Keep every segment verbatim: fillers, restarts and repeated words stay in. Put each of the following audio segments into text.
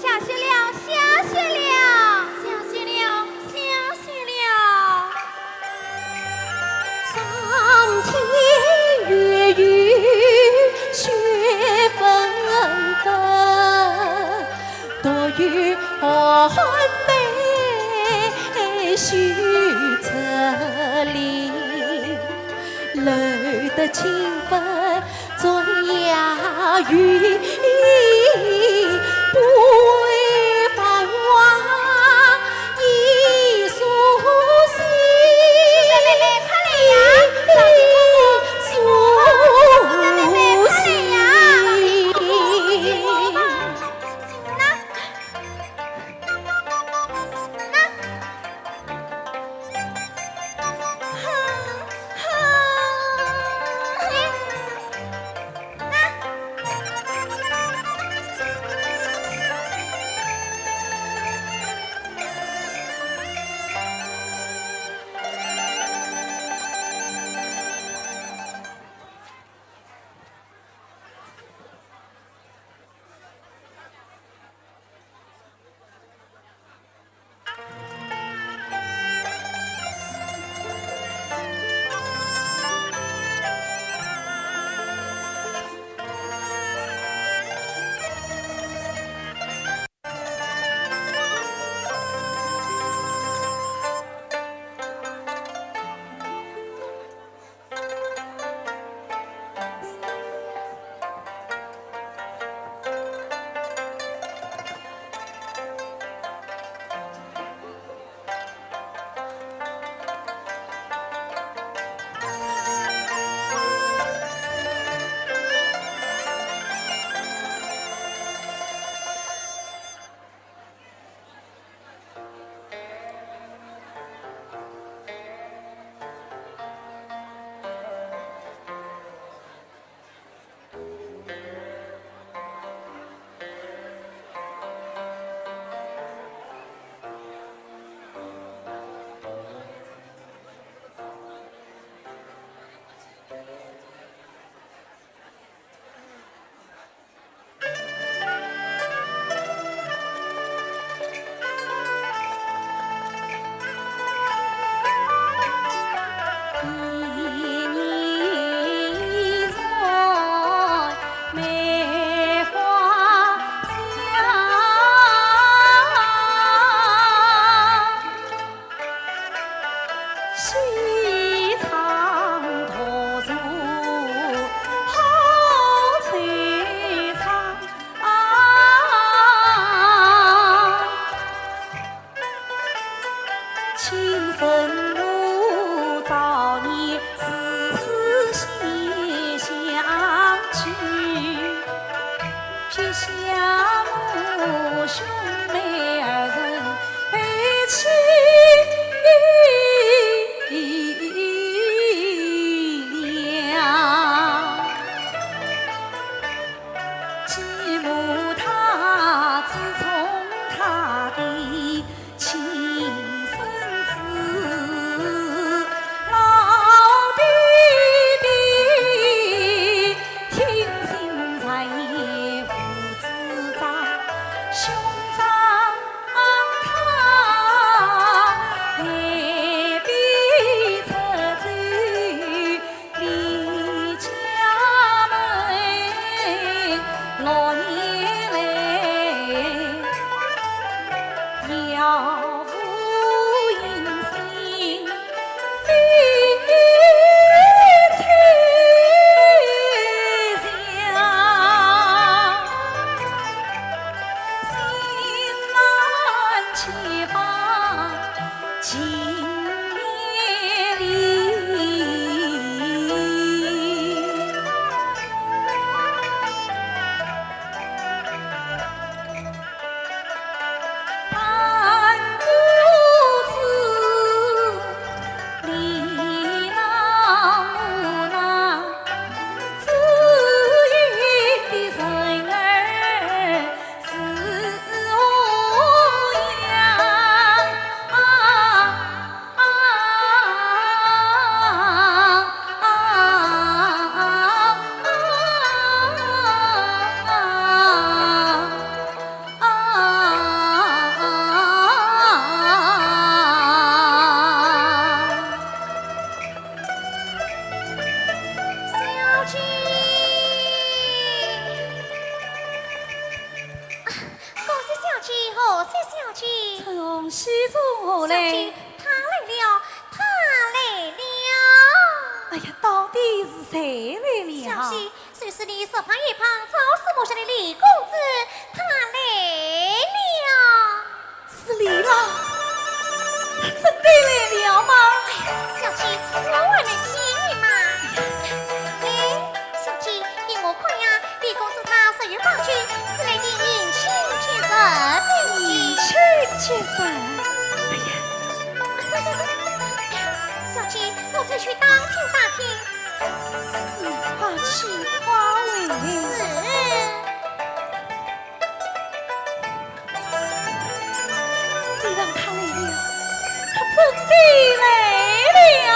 下雪了，下雪了，下雪了，下雪了。谢小姐。春红喜从何来？小姐，他来了，他来了。哎呀，到底是谁来了？小姐，就是你身旁一旁朝思暮想的李公子，他来了。是李郎，他真的来了吗？哎呀，小姐，我还能骗你吗？哎，小姐，依我看呀，李公子他十月八九是来迎亲接人的。迎亲接人？哎呀，小姐，我再去打听打听。你快去快回。是。李郎他来了，他真的来了。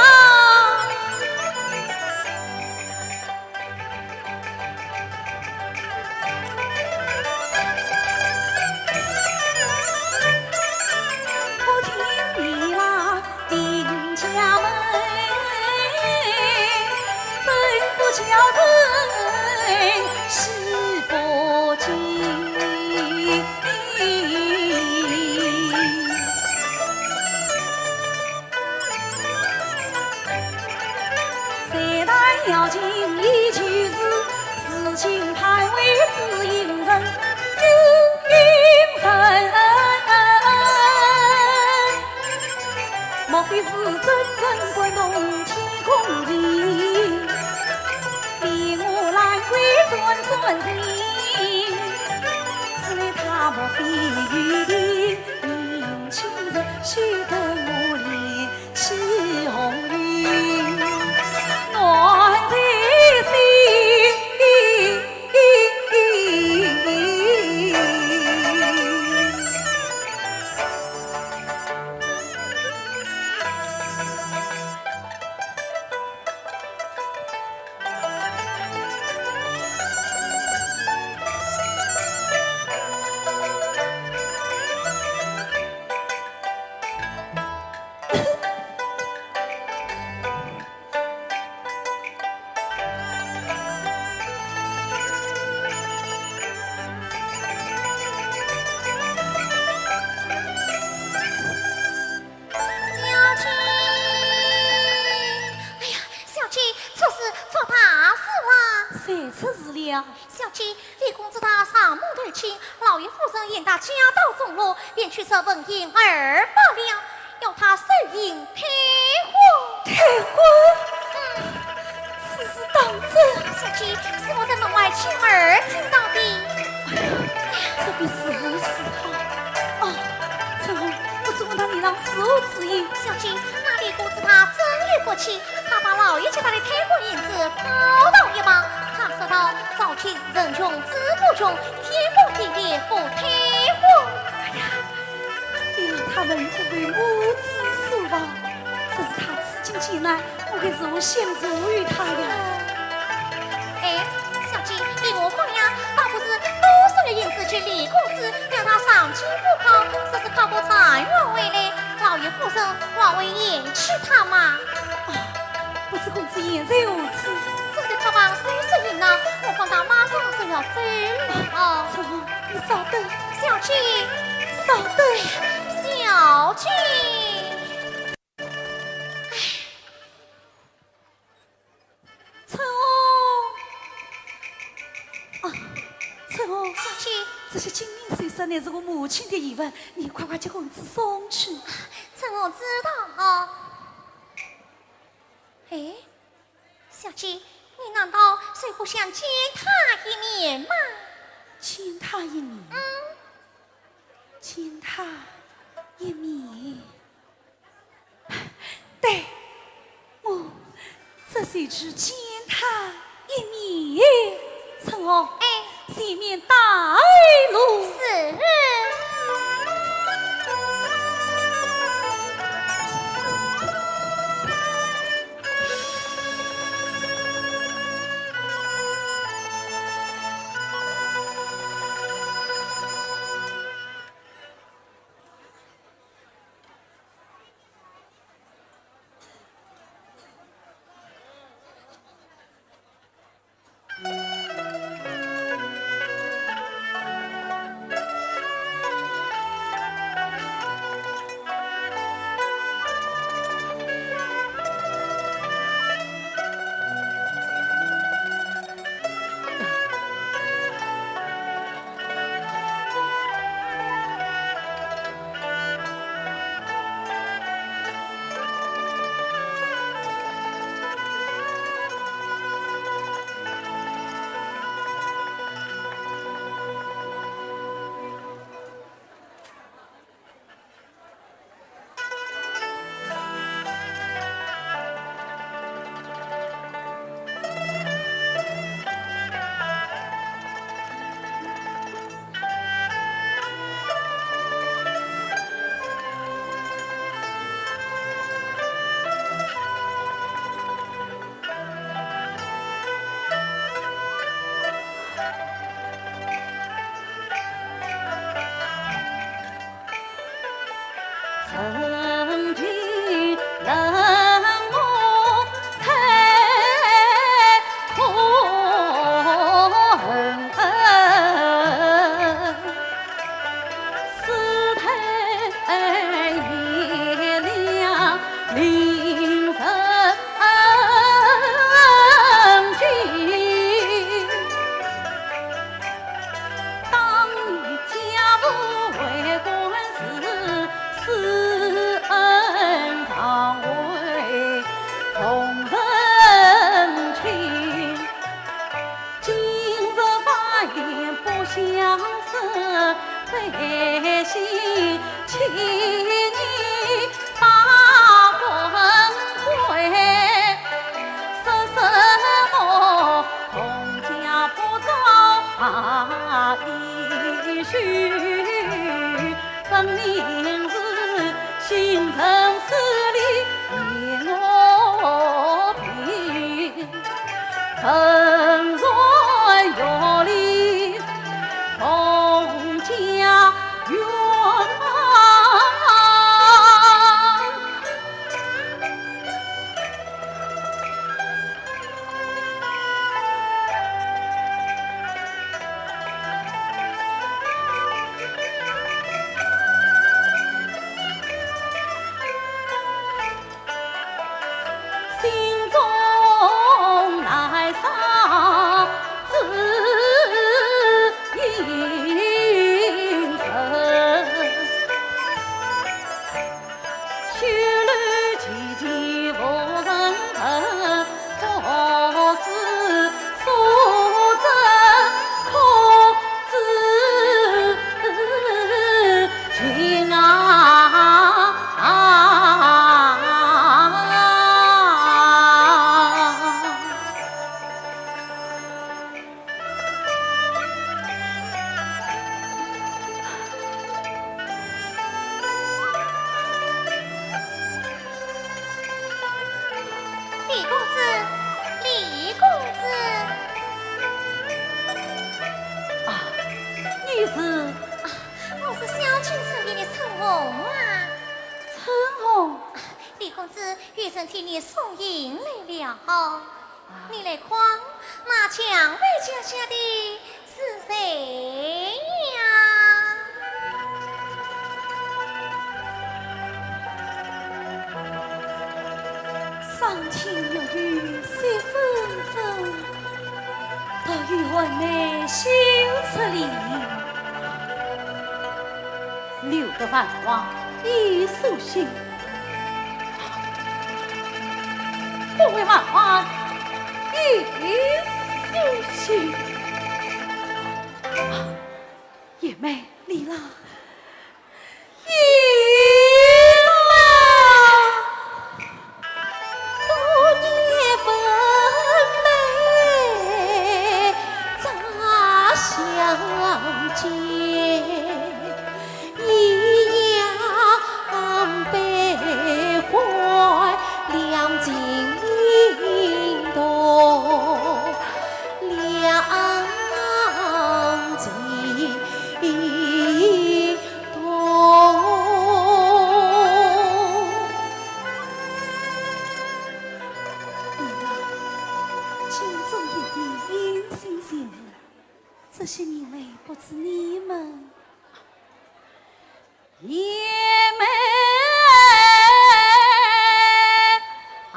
小姐，哎呀，小姐，出事，出大事了！谁出事了？小姐，李公子他上门投亲，老爷夫人嫌他家道中落，便取出纹银二百两，要他手银退婚。退婚？嗯。 此事当真？小姐，是我在门外亲耳听到的。哎呀，这便如何是好？哦，春红，不知我那李郎是何主意？小姐，那李公子他真有骨气，他把老爷给他的退婚银子抛到一旁，他说道：“早起人穷志不穷，天公地地不退婚。”哎呀，李郎他们不为母子所忘，这是他此情见难， 我该如何相助于他呀？哎，小姐，依我看呀，倒不如多送些银子给李公子，让他上京赴考，若是考过状元回来，老爷夫人还会嫌弃他吗？哦，不知公子言在何处？正在客房收拾行囊，我看他马上就要走了。哦，春红，你稍等。小姐。稍等。小姐。 春红，啊，春红，小姐。这些金银首饰乃是我母亲的遗物，你快快将银子送去。春红知道。哎，小姐，你难道就不想见他一面吗？见他一面？嗯。见他一面？ 对，我这就去见他一面。春红，哎。前面带路。是。李公子，李公子。啊，你是？啊，我是小青城里的春红啊。春红？李公子，有人替你送信来了。你来看，那墙壁脚下的 是谁呀？赏晴月雨雪纷纷，倒有寒梅羞出帘。留得繁花易送行。 不为繁花易送行。啊，贤妹。李郎。贤妹。多年分妹再相见。 一样悲欢两情同，两情同。李郎，今朝夜里有心事，这些年来不知你们 贤妹啊。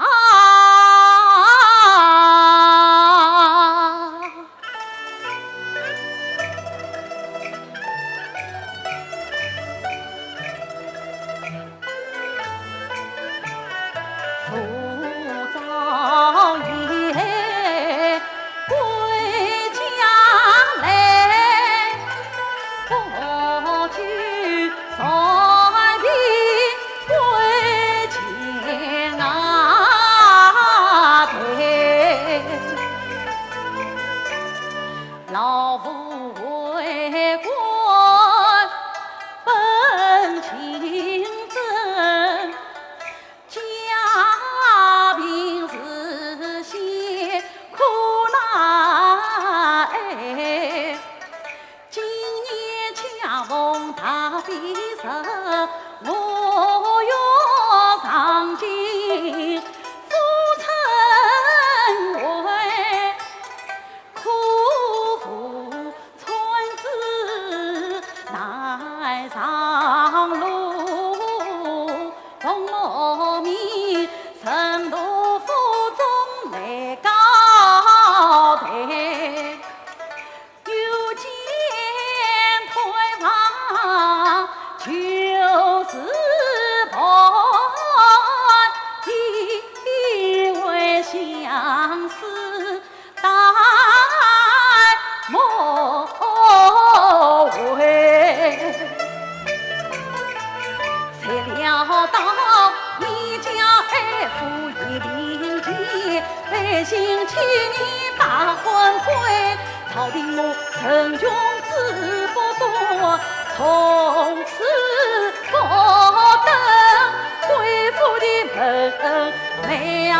辛弃年八官归，朝廷我曾穷志不多，从此不登贵府的门楣啊。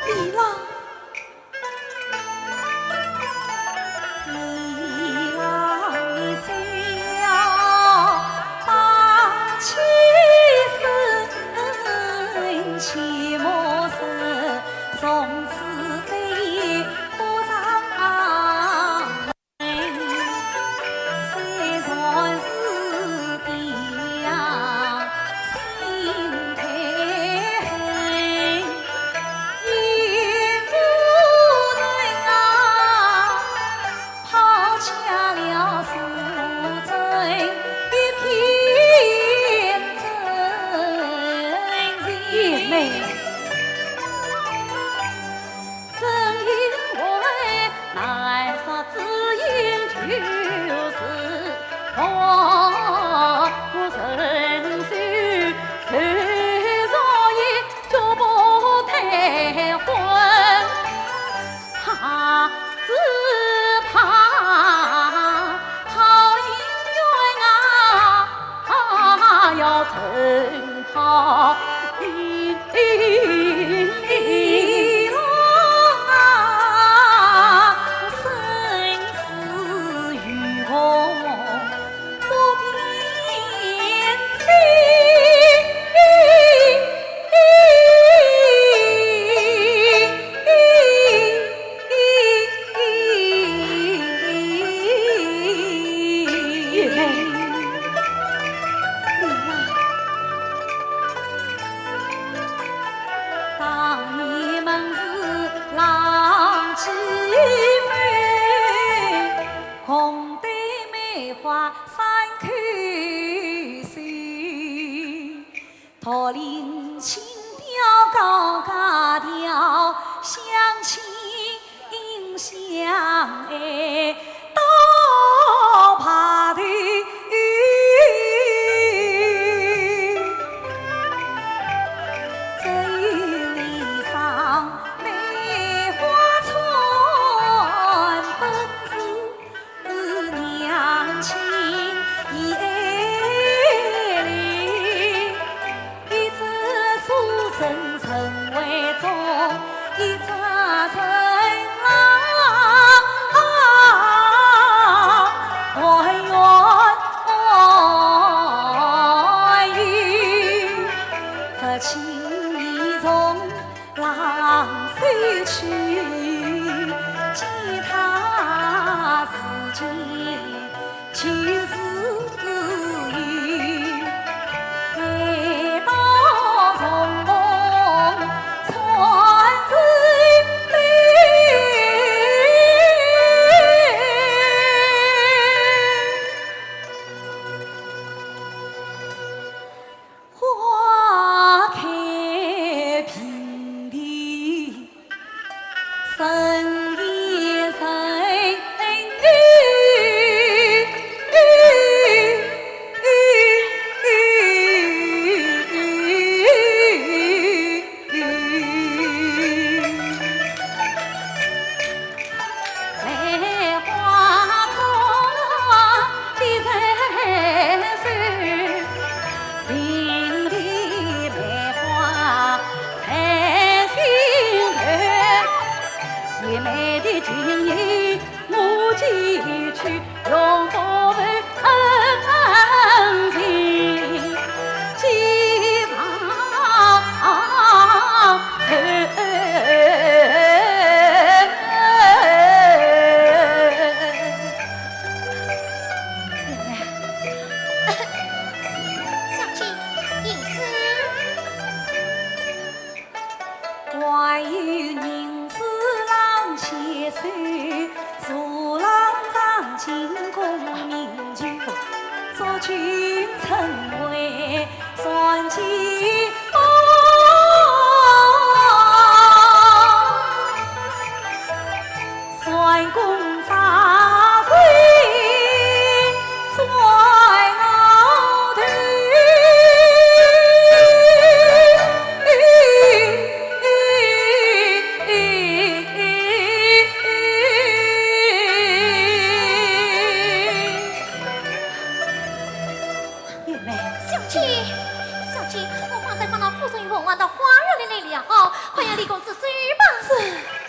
李郎，李郎。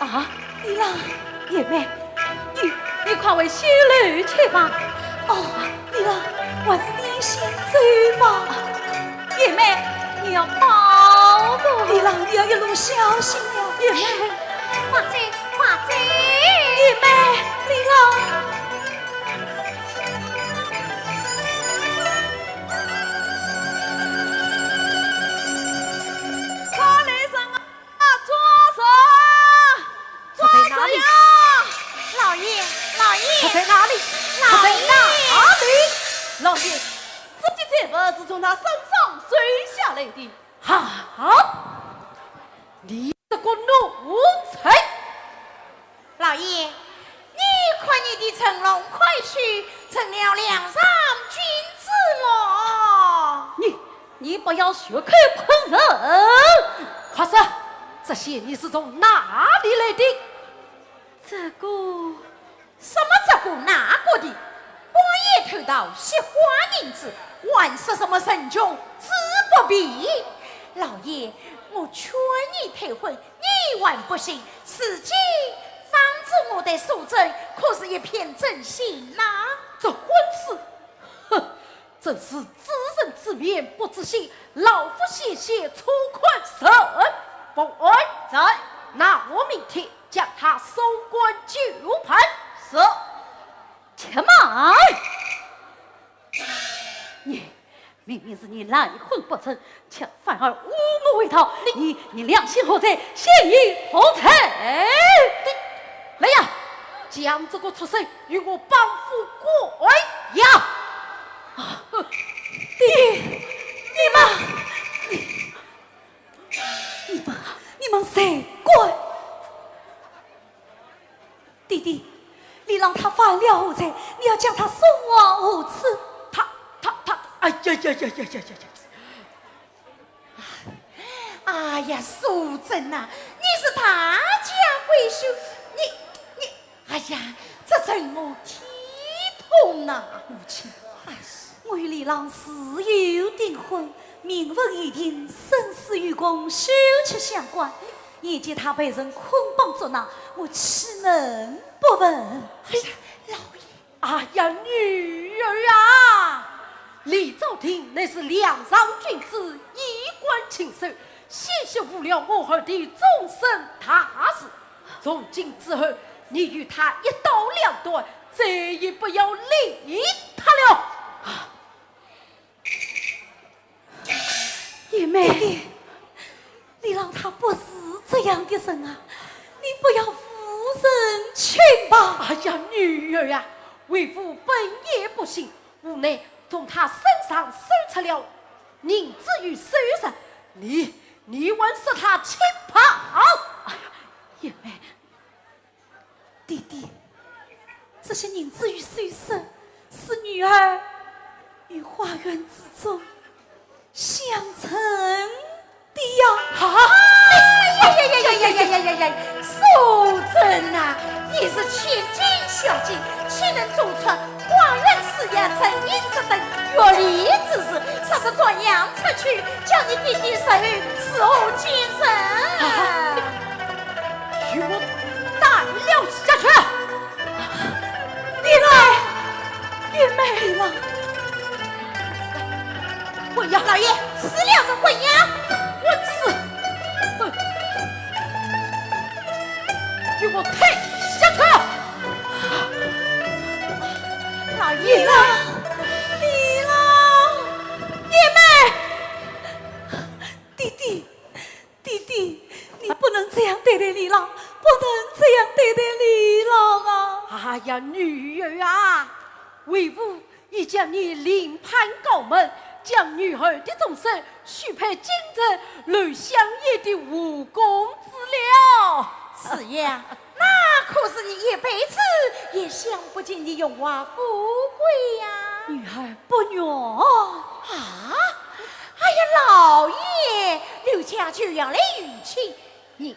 啊，李郎。叶妹，你，你快回绣楼去吧。哦，李郎，还是你先走吧。叶妹，你要保重。李郎，你要一路小心了。叶妹。快走，快走。叶妹。李郎。快来人啊！ 啊，住手！住手呀！老爷，老爷！他在哪里？他在哪里？老爷！老爷，这件财物是从他身上收下来的。好，你这个奴才！ 老爷，你看你的乘龙快婿成了梁上君子了。你，你不要血口喷人！快说，这些你是从哪里来的？这个……什么这个那个的？官也偷盗，惜花银子，还说什么人穷志不贫？老爷，我劝你退婚， 你还不信，如今放着我的素贞，可是一片真心呐。这婚事，哼，真是知人知面不知心，老夫险些错看人。凤安。在。那我明天将他送官究办。是。且慢！ 你，明明是你赖婚不成，却反而污我为盗。你，你良心何在？嫌疑何在？来呀，将这个畜生与我绑赴官衙！啊，哼。爹爹，你们，你，你们，你们谁敢？ 爹爹，李郎他犯了何罪？你要将他送往何处？他，他，他，哎呀呀呀呀呀呀呀！哎呀，素贞呐，你是大家闺秀，你，你，哎呀，这成何体统呐！母亲，哎，我与李郎自幼订婚，名分已定，生死与共休戚相关。 眼见他被人捆绑捉拿，我岂能不问？哎呀，老爷！哎呀，女儿啊！李昭廷乃是梁上君子，衣冠禽兽，险些误了我儿的终身大事。从今之后，你与他一刀两断，再也不要理他了。 叶妹。爹爹，李郎他不是这样的人啊，你不要误人情吧。哎呀，女儿啊，为父本也不信，无奈从他身上搜出了银子与首饰，你，你还说他轻薄？哎呀，叶妹， 爹爹，这些银子与首饰是女儿于花园之中相赠的呀。啊！哎呀呀呀呀呀呀呀呀呀！素贞呐，你是千金小姐，岂能做出花园四野赠银子等越礼之事？若是传扬出去，叫你爹爹日后如何见人？啊！ 与我带了下去！李郎，叶妹。李郎。混账！老爷，撕了这混账！混子！哼！与我退下去！老爷，李郎，李郎，叶妹。爹爹， 爹爹，你不能这样对待李郎，不能这样对待李郎啊！哎呀，女儿啊，为父已将你另判高门，将女儿的终身许配京城刘香烟的武功之了。是呀，那可是你一辈子也享不尽的荣华富贵呀。女儿不愿。啊？哎呀，老爷，刘家就要来迎亲，你，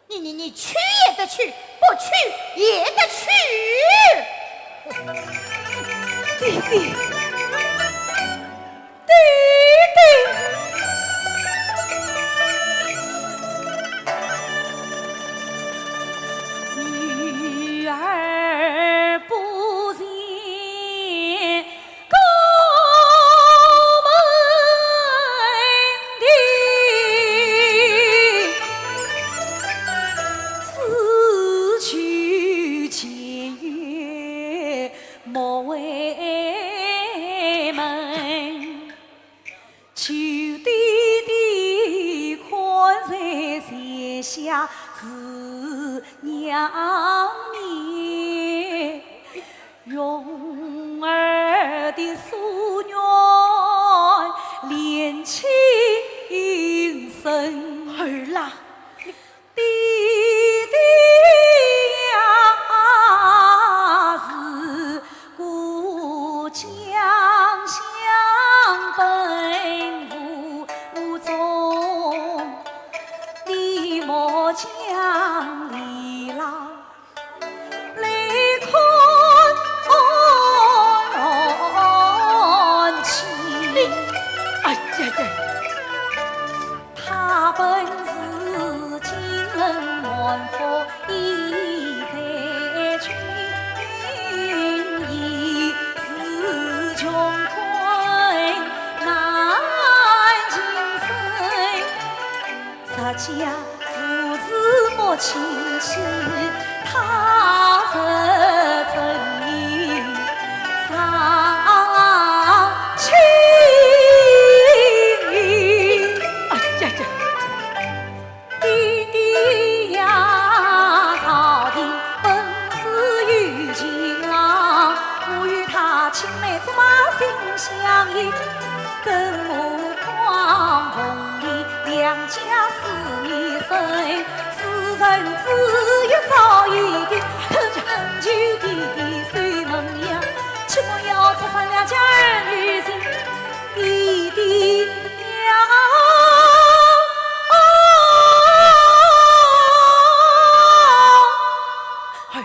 你，你，你去也得去，不去也得去。爹爹，爹爹。下是娘面，容儿的夙愿念情深。儿啦，爹爹呀，是故将相奔无踪，你莫将李郎来看去。哎呀呀！他本是金门满腹意在军营，是穷困难情深。 实家父子莫亲戚，他是真意上亲。哎呀呀！爹爹呀，朝廷本是有情郎，我与他青梅竹马心相依，更何况凤 两家思念深，此生只有早一点，恳求爹爹收门养，切莫要拆散两家儿女情。爹爹呀，儿啦，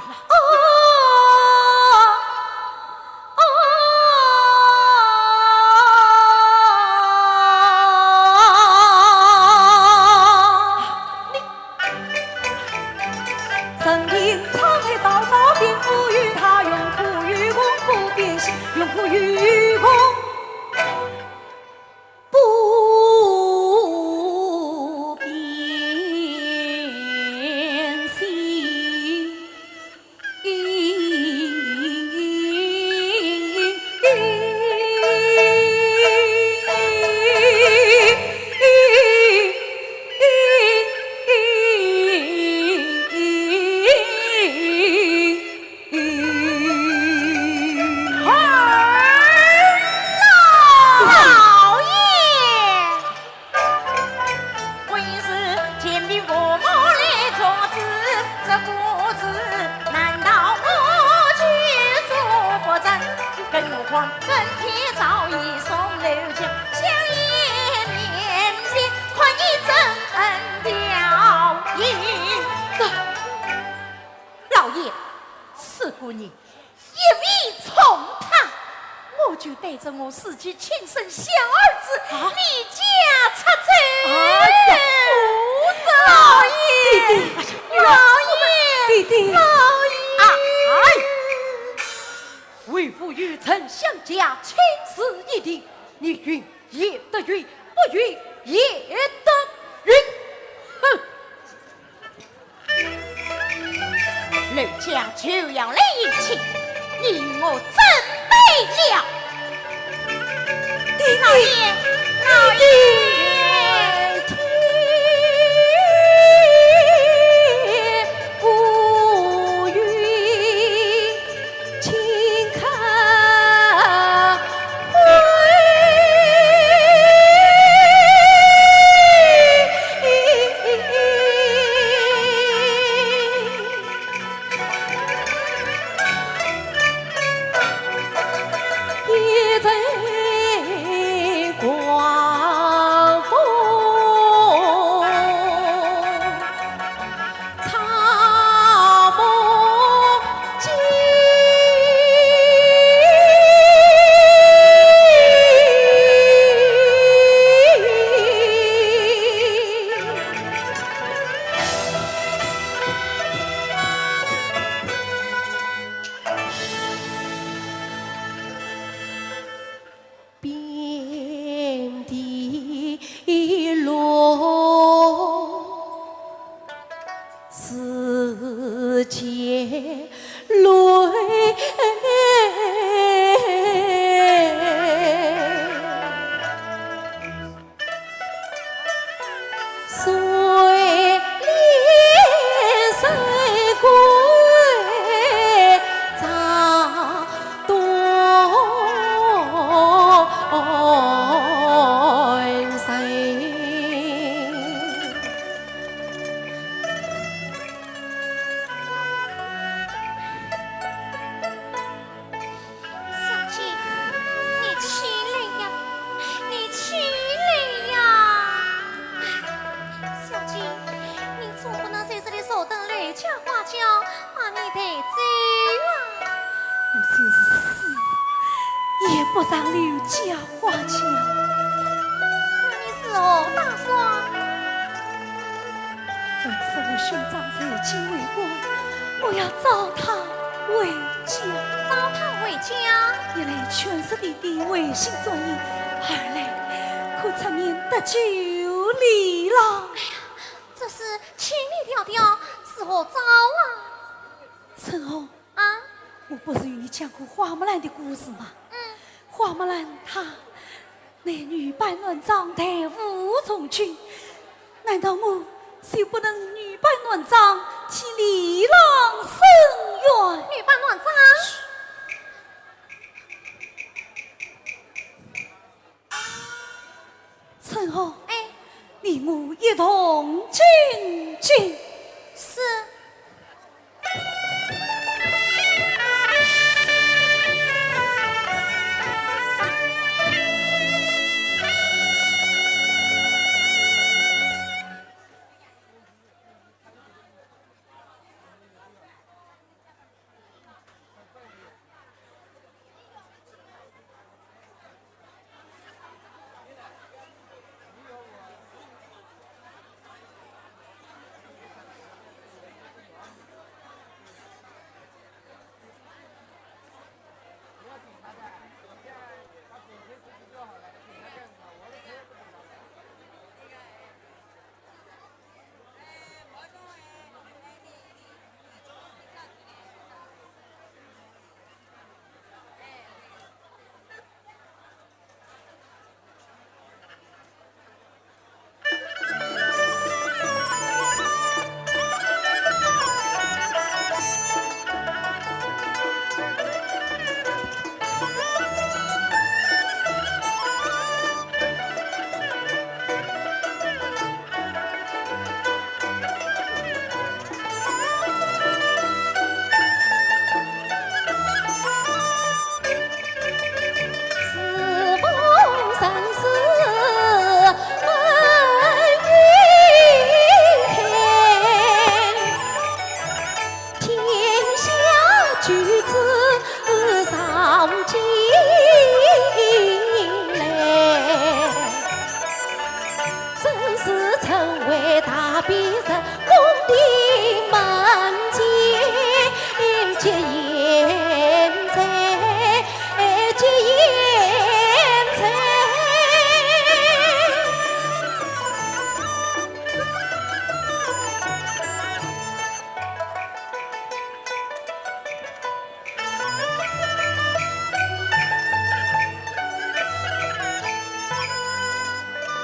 你 任凭沧海桑桑变，我与他永不变心，永不变心，永不变心。老爷！ 为是前边父母来作主，这个主难道我就做不成？更何况本天早已送刘家香烟面前，可以怎恩表意？这，老爷，是故你 一味宠他，我就带着我自己亲生小儿子啊，离家出走。哎呀，夫人！老爷，爹爹，老爷，爹爹，老爷！啊，哎，为父与丞相家亲事已定，你允也得允，不允也得允。哼！ 刘家就要来迎亲，你与我准备了。爹爹，老爷，老爷。我就是死，也不让柳家花轿。那你是何打算？本是我兄长在京为官，我要召他回家。召他回家？一来劝说弟弟回心转意，二来可出面搭救李郎。哎呀，这事千里迢迢，如何招啊？春红，啊？我不是与你讲过花木兰的故事吗？嗯。花木兰她乃女扮男装，弹舞从军，难道我就不能女扮男装替李郎伸冤？女扮男装？嘘。 春红，哎。你我一同进京。是。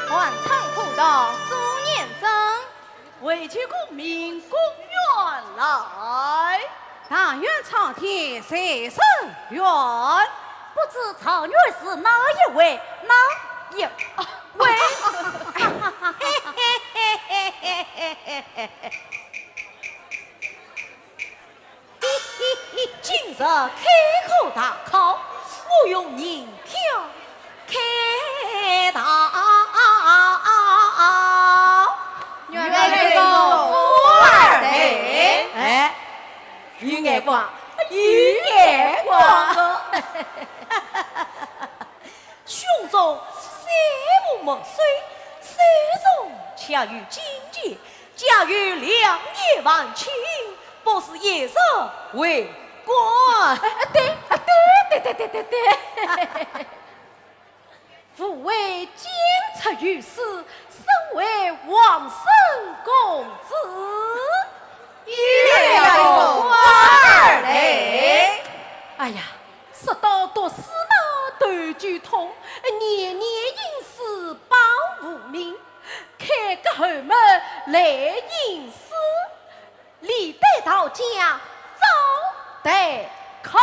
寒窗苦读苏年珍，为求功名公园来。但愿苍天在人愿。不知状元是哪一位？哪一位？ 今日开科大考，我用银票开道。原来是我儿嘞。哎，有眼光，有眼光哦。胸中三无墨水，手中却有金钿， 家有两亿万金，不如一试为官。哎，对，哎，对，对，对，对，对。父为京师御史，身为皇孙公子，有了个官儿嘞。哎呀，说到读书嘛，头就痛，年年应试保无名。 开个后门来吟诗，历代道家早得考。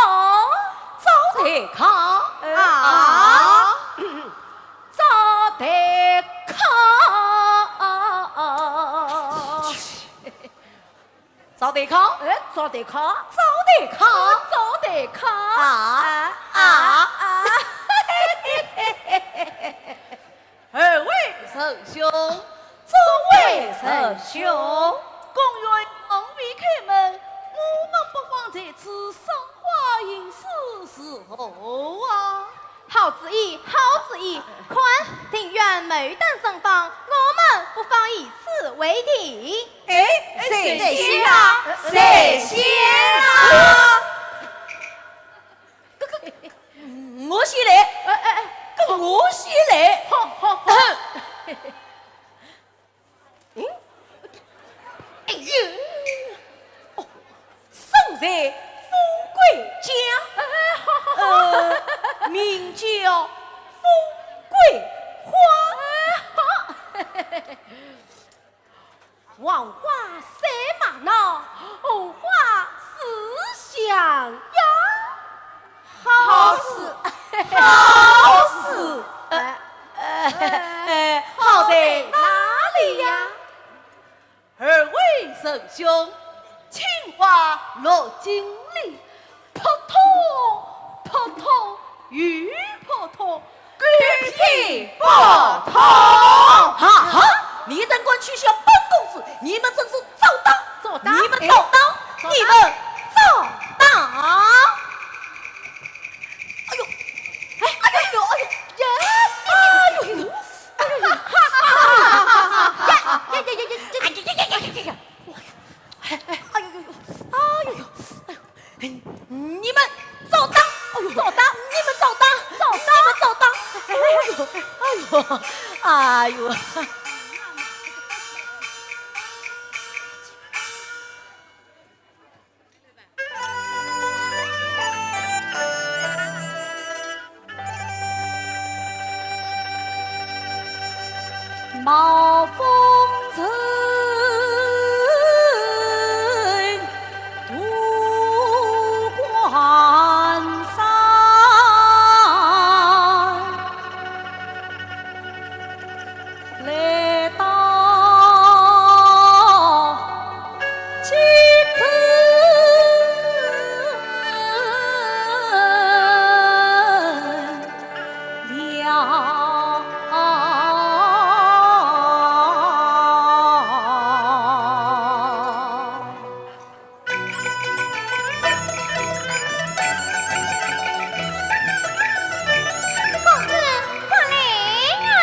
早得考？啊？早得考。 早得考？哎，早得考。早得考？早得考。啊，啊，啊。二位仁兄，众位仁兄，公园尚未开门，我们不妨在此赏花应是如何啊？好主意，好主意！看，庭院牡丹盛放，我们不妨以此为题。哎，谁先啊？谁先啊？我先来，哎，哎，哎，我先来。好，好，好。嗯？哎呦，哦，生在富贵家，哎，好，好，好。呃，名叫富贵花。哎，好。黄花赛马闹，红花四香呀。好事，好事。哎，哎，哎，好在哪里呀？二位仁兄，青花落井里，扑通，扑通，又扑通，狗屁不通。哈哈，你等敢取笑本公子，你们真是糟蹋！糟蹋？你们糟蹋！哎，糟蹋？你们糟蹋！哎呦，哎，哎呦，哎呦，呀，哎呦，哎呦，哎呦，呀，呀，呀，呀，呀，呀，呀，呀，呀，呀，哎，哎，哎呦呦呦，哎呦呦，哎呦，哎，你们糟蹋！哎呦，糟蹋！你们糟蹋！糟蹋！你们糟蹋！哎呦，哎呦，哎呦。公子，快来呀！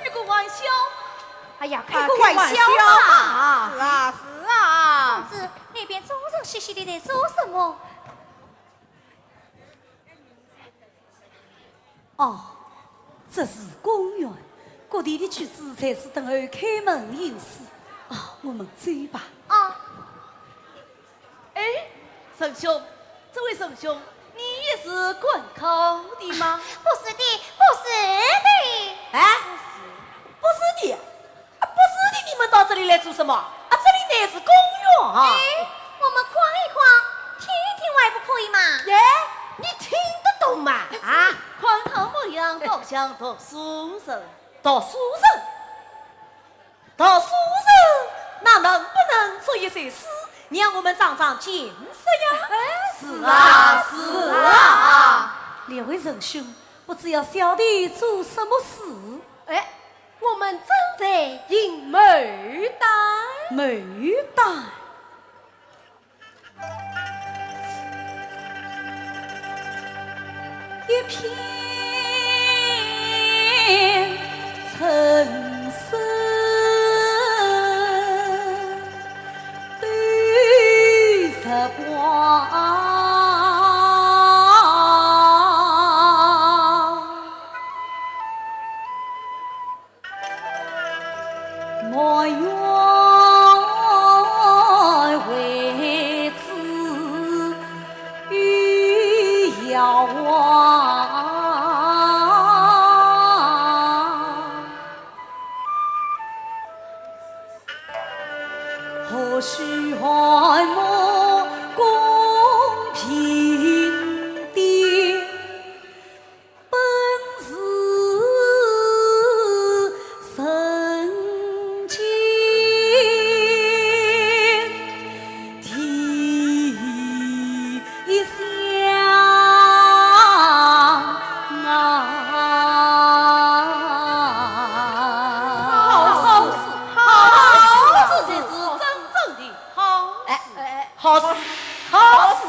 开个玩笑。哎呀，开个玩笑嘛。啊，开玩笑嘛。是啊，是啊。公子，那边众人嘻嘻地在说什么？哦，这是公园，各地的曲子才是等候开门迎宾。啊，我们走吧。啊。 哎，仁兄，这位仁兄，你也是赶考的吗？不是的，不是的。哎，不是的，啊，不是的，你们到这里来做什么？啊，这里乃是公园啊。哎，我们逛一逛，听一听，还不可以吗？哎，你听得懂吗？啊？看他模样，倒像读书人。读书人？ 读书人，那能不能作一些诗，让我们长长见识呀？是啊，是啊。列位仁兄，不知要小弟做什么诗？哎，我们正在吟牡丹。牡丹。 一片春色斗日光。 满园为子与els望，何须寒门宫嫔殿。 本是人间第一香啊！好诗，好诗，这是真正的好诗。哎，哎，哎，好诗，好诗。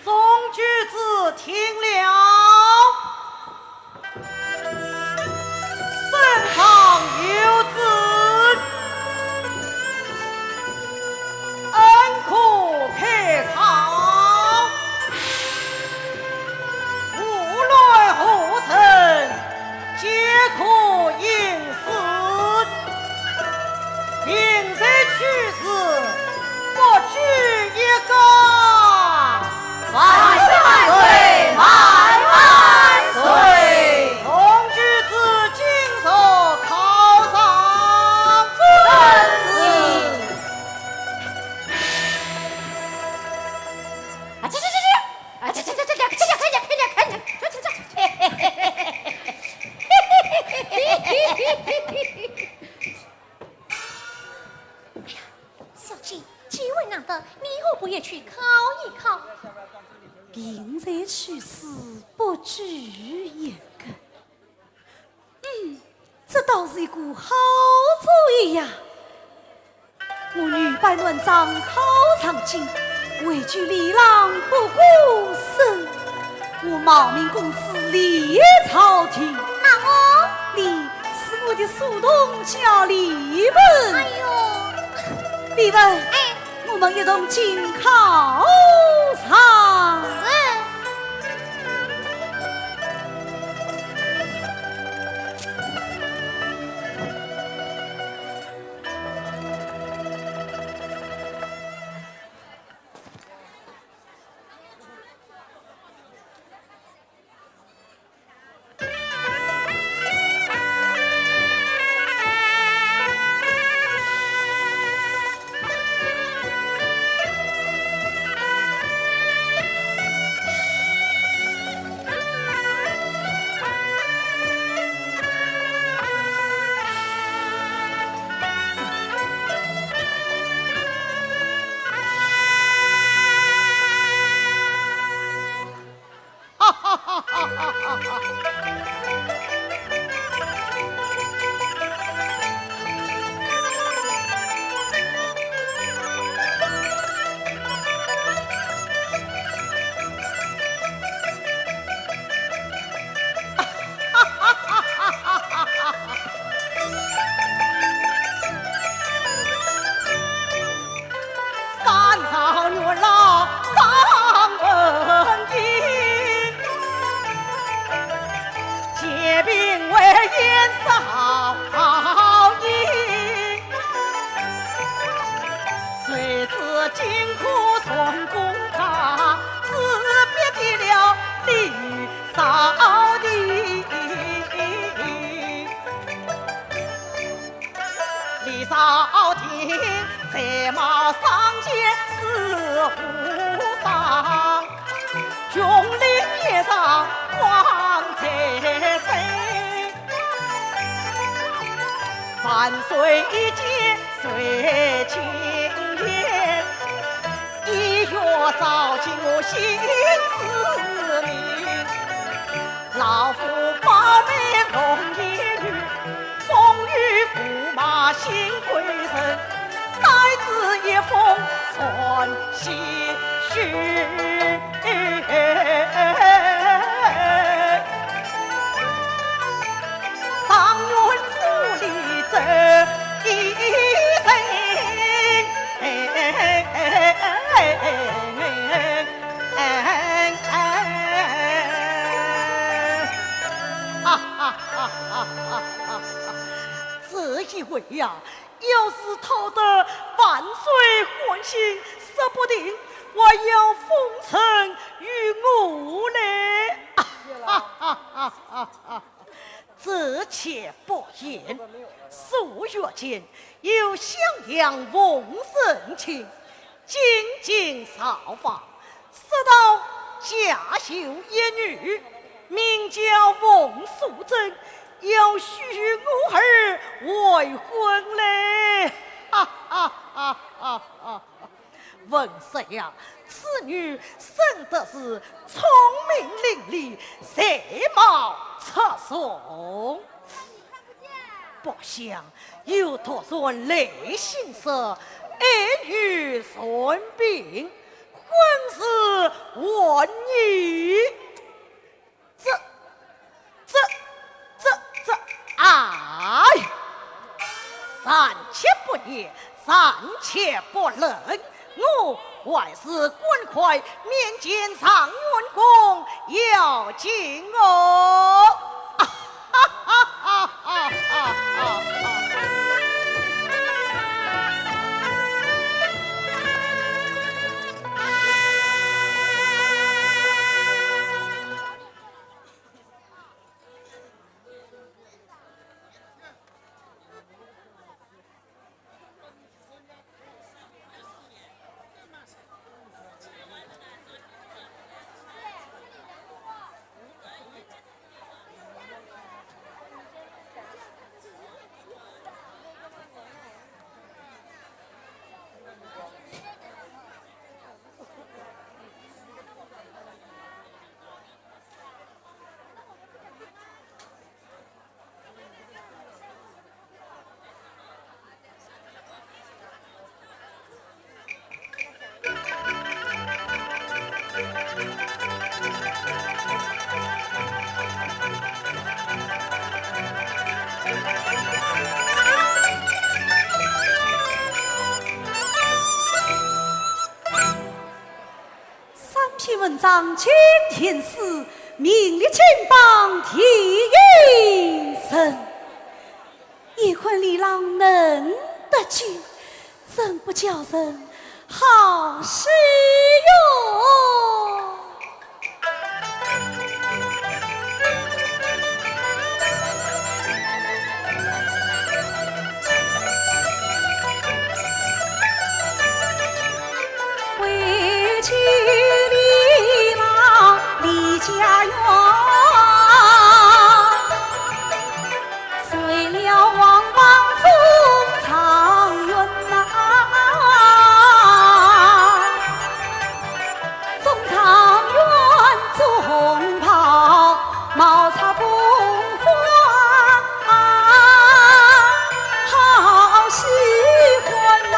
众举子听了，圣上有旨，恩可开考，无论何人， 皆可应试，并在去时不拘一格。万岁万岁万万岁！众举子请坐考场。遵旨。 啊，去去去去！啊，去去去去，看呀看呀看呀看呀，去去去！哎呀，小姐，机会难得，你何不也去考一考？并在去时不拘一格。 嗯，这倒是一个好主意呀！我女扮男装考场进，位居里郎不过身，我冒名公子，利益朝廷。那我？你是我的书童焦丽文。哎呦，丽文。哎。 我们一同进考场。是。是和尚，穷林野上光彩生。万水一间水清烟，一月照进我心思明。老夫包办龙椅女， 风雨驸马新贵人，待字一封传喜讯。状元府里这一人。哈哈哈哈哈哈！这一回呀， 要是讨得万岁欢心，说不定还要封臣于我嘞。啊哈哈哈哈哈！这且不言，数月前有襄阳奉圣卿进京造访， 说道家有一女，名叫凤素贞，要许我儿为婚嘞。哈哈哈哈哈！文生呀，此女生得是聪明伶俐，才貌出众。不想 又突然来信说，爱女患病，婚事晚矣。这，这，这，这，哎！暂且不言，暂且不论，我还是赶快面见状元公要紧哦。啊哈哈哈哈哈哈！ 三篇文章，今天是名列金榜第一人。 叶欢李郎能得救，怎不叫人好喜哟？为救李郎李家园， 遂了王榜中状元呐，中状元中袍，帽插凤冠，好喜欢呐。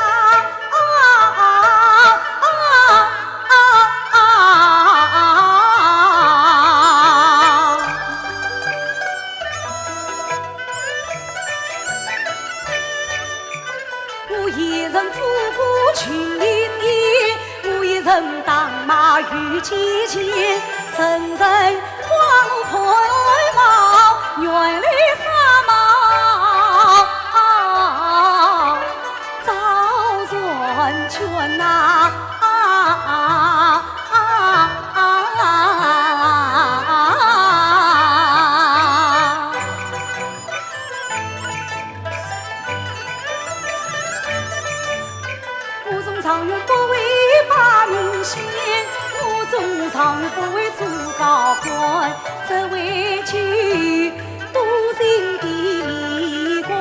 我一人赴过群英宴，我一人打马御街前，人人夸我白袍，原来纱帽。赵传娟呐，啊，啊，啊，啊，啊。 我中状元不当不为做高官，只为求多情的李公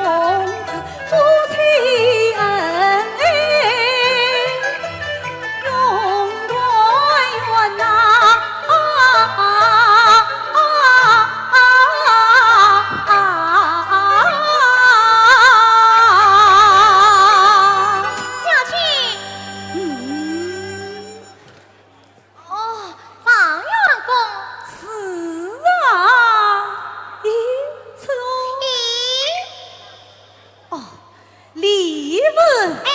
子，夫妻恩爱永团圆呐！啊啊啊啊啊啊！小姐。嗯。 哦，状元公。是啊，咦，这……咦？哦，李文。哎。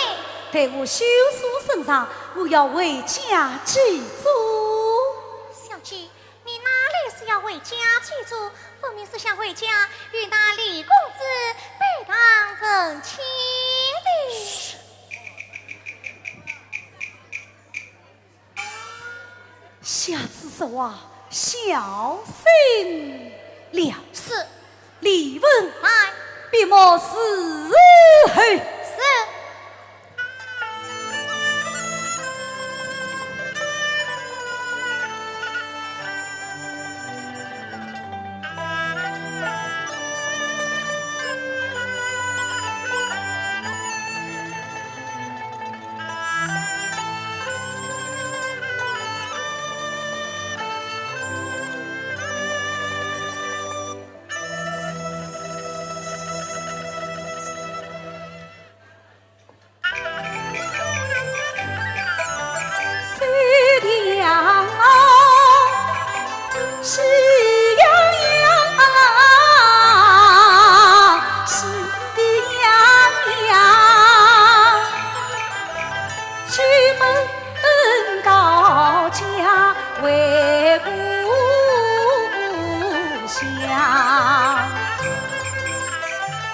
待我修书呈上，我要回家祭祖。小姐，你哪里是要回家祭祖？分明是想回家与那李公子拜堂成亲的。嘘。 下次说话小心了。是。李文。在。笔墨伺候。是。 喜洋洋，喜洋洋，喜洋洋，举门高驾回故乡。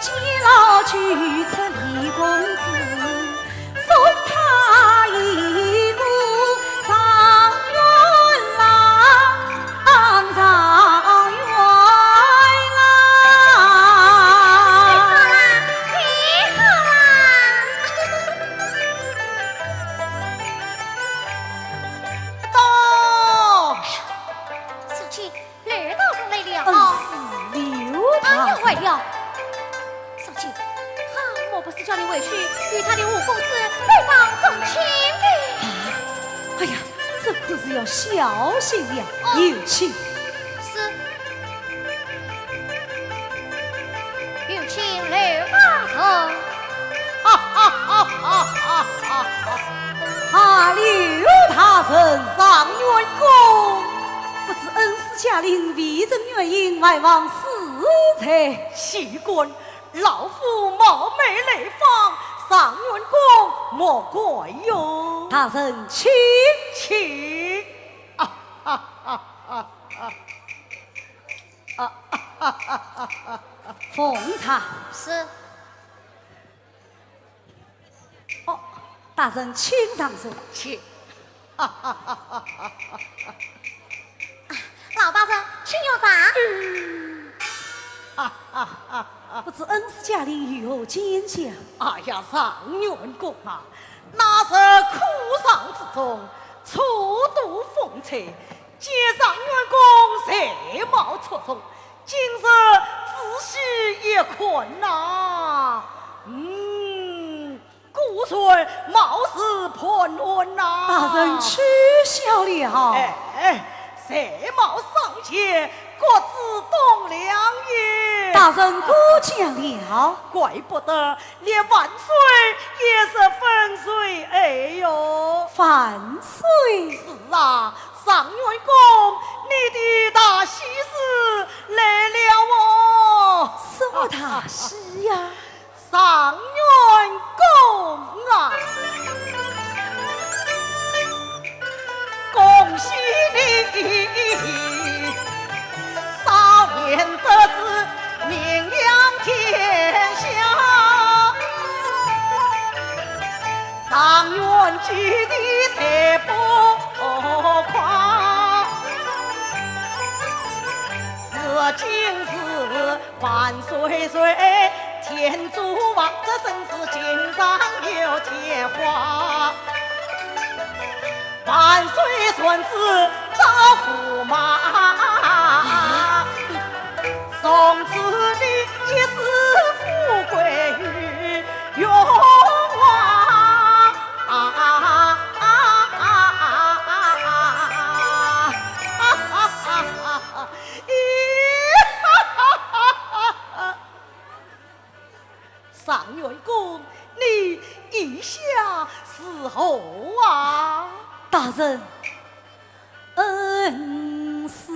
见老舅出李公子，送他一个状元郎，状元郎。太好啦，太好啦！到。小姐， 刘大人来了。嗯，是刘大人。哎呀，坏了！小姐，他莫不是叫你回去与他的吴公子拜堂成亲的？啊，哎呀，这可是要小心了。哦。有请。是。有请刘大人。哈哈哈哈哈哈！啊，刘大人，状元公。 不知恩师驾临，未曾远迎，还望恕罪。岂敢，老夫冒昧来访，状元公莫怪哟。大人请。请。啊哈哈哈哈。啊哈哈哈哈。奉茶。是。 哦，大人请上座。请。啊，老大人，请用茶。嗯。不知恩师驾临，有何见教？哎呀，状元公啊，那日客场之中，初度风吹， 见状元公才貌出众，今日仔细一看呐，嗯，果然貌似潘安呐。大人取笑了。哎，才貌双全，各自栋梁也。大人过奖了。怪不得 连万岁也十分垂爱哟。万岁？是啊，状元公，你的大喜事来了哦。什么大喜呀？状元公啊，恭喜你！ 少年得志名扬天下，状元及第谁不快？是今日万岁岁，天助王，这真是锦上有添花。 万岁传子招驸马，从此你也是富贵于荣华。啊啊啊啊啊啊！状元公，你意下如何啊？大人，恩师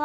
啊！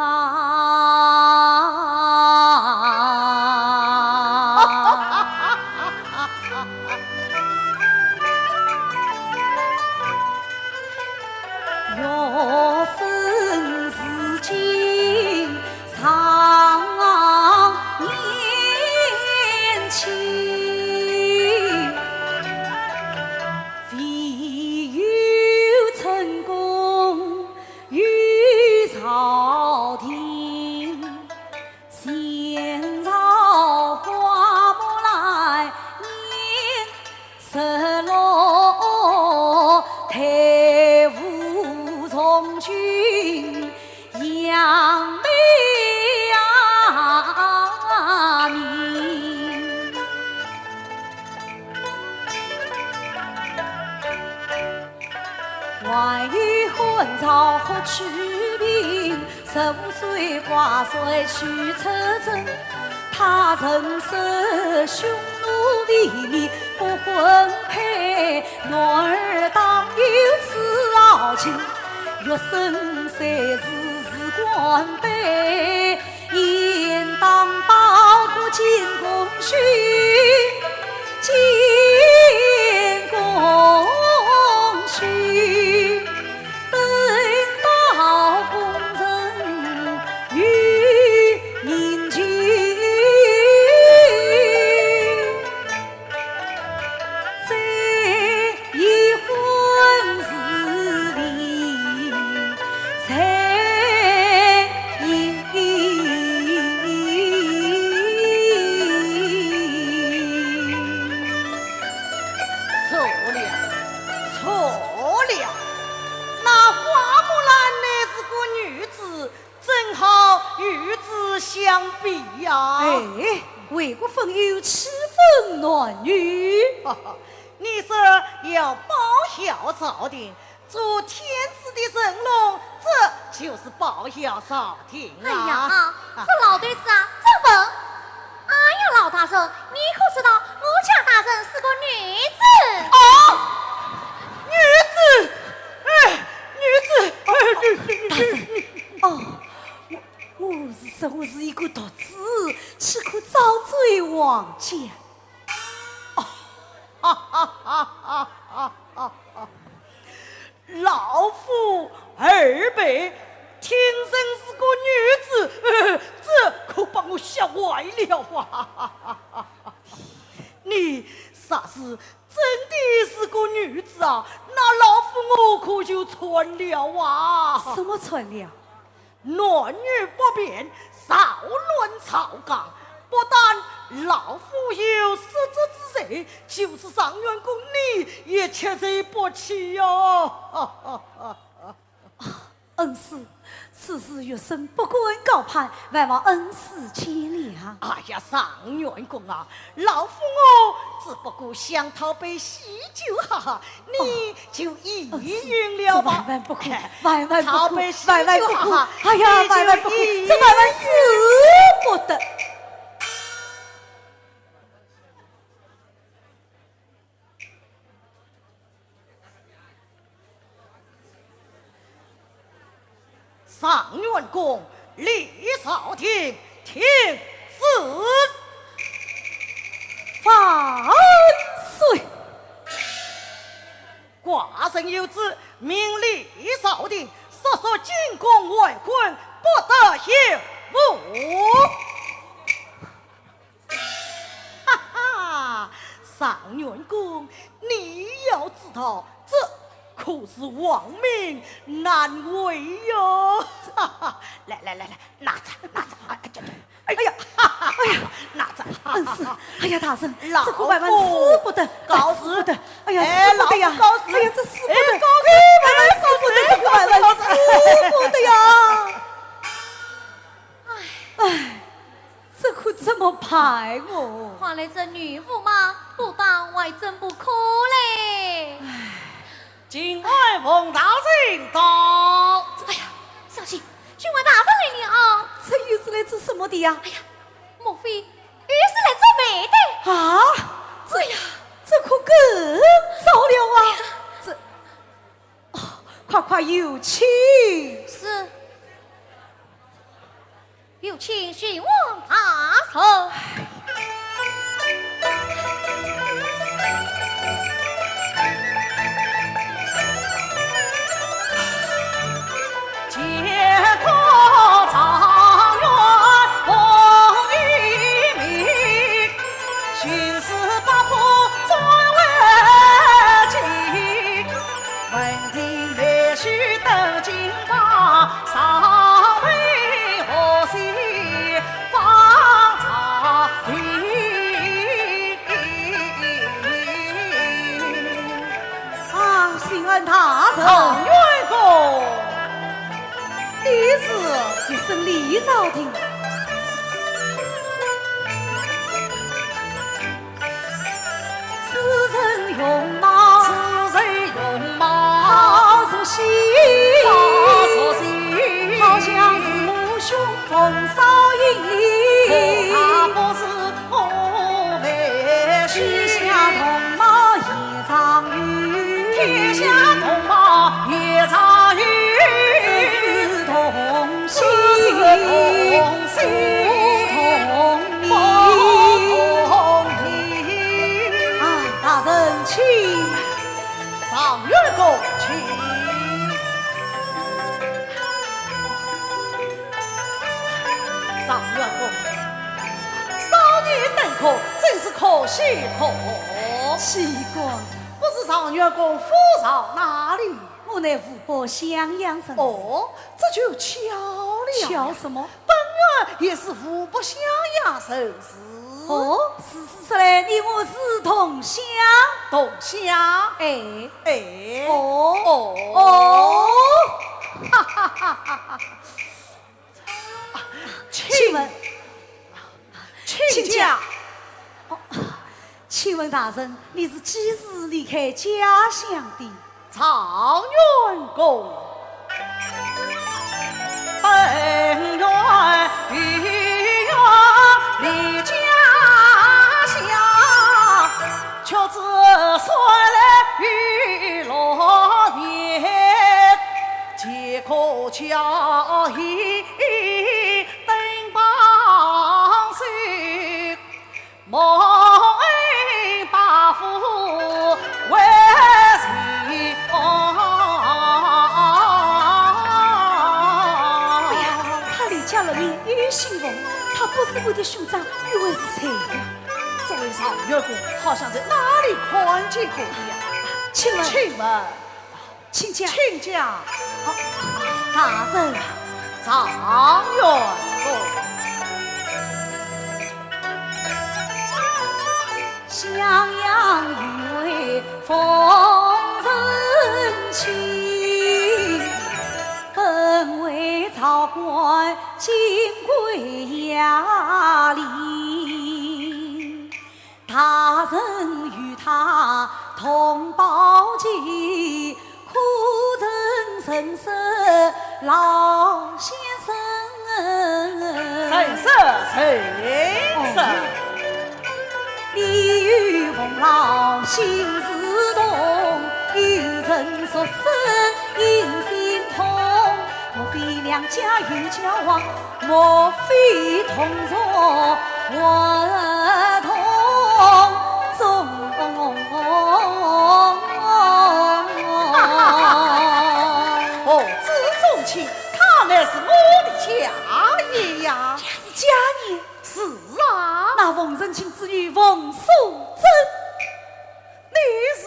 错了，错了，那花木兰乃是个女子，怎好与之相比呀？哎，为国分忧，岂分男女？你说要报效朝廷， 做天子的神龙，这就是报效朝廷啊！哎呀，这老头子啊，真笨！哎呀，老大人，你可知道我家大人是个女子？哦，女子，哎，女子，哎，女，女，女，女，女，女。大人，哦，我，我是，我是一个独子，岂可招罪王家？哦，哈哈哈哈哈哈！ 老夫二辈，听说是个女子，呃，这可把我吓坏了啊！你若是真的是个女子啊，那老夫我可就穿了啊！什么穿了？ 男女不便，扰乱朝纲，不但老夫有失职之罪，就是状元公你也吃罪不起哟。恩师，此事学生不敢高攀，还望恩师见谅。哎呀，状元公啊， 老夫我只不过想讨杯喜酒哈哈，你就意淫了吧？哦，这万万不可，万万不可，讨杯喜酒哈哈，万万不可，哎呀，万万不可，你就意淫，这万万使不得。 状元公，李少廷，听旨。万岁！寡人有旨，命李少廷速速进宫，外官不得有误。 哈哈，状元公，你要知道，这可是王命难违哟。哈哈，来来来来，拿着，拿着，哎，哎，这，这。哎呀，哎呀，哪哼，恩师，哎呀，大人，老夫这块饭吃不得，告辞，吃不得，哎呀，哎，吃不得呀，老夫告辞，哎呀，这吃不得，哎，告辞，哎，慢慢吃不得，哎，这块饭吃不得呀。哎，哎，这可怎么办哦？看来这女驸马不当还真不可嘞。哎。 请问王大人到。哎呀，小姐，巡按大人来了啊。这又是来做什么的呀？哎呀，莫非又是来做媒的？啊，这呀，这可更糟了啊！哎呀。这，哦，快快有请。是。 有请巡按大人。见过状元王一鸣，巡按八府众位亲。 闻听妹婿到京华，上备贺喜芳草地。啊，巡按大人。状元公。你是？你是李朝廷。 此人容貌，此人容貌，好如仙，好如仙，好像是我兄冯绍英。可怕不是我妹婿，天下同貌也 状元，天下同貌也状元，只是同姓，只是同姓，不同名。不同名。啊，大人请。状元公请。 状元公，少年登科，真是可喜可贺。岂敢。不知状元公府上哪里？我乃湖北襄阳人。哦，这就巧了呀。巧什么？本院也是湖北襄阳人氏。哦，如此说来，你我是同乡。同乡？哎。哎。哦。哦。哦。哈哈哈哈哈。 请，请问，请讲。请讲。哦，请问大人，你是几时离开家乡的？状元公，本院离家乡，却只算来有六年。 见过家义登榜首，蒙恩八府为人望。哎呀，他离家六年又姓冯，他不是我的兄长，又会是谁呀？这位状元公好像在哪里看见过的呀？请问，请问。 请讲。请讲。好，大人。状元公。襄阳有位冯仁卿，本为朝官，金贵雅丽。 大人与他同胞期，可曾认识老先生？认识，认识。哦。你与冯老姓氏同，有人说是姻亲同，莫非两家有交往？ 莫非同族或同宗？何止宗亲，他乃是我的家爷呀！也是家爷？是啊。那冯仁卿之女冯素贞，你是？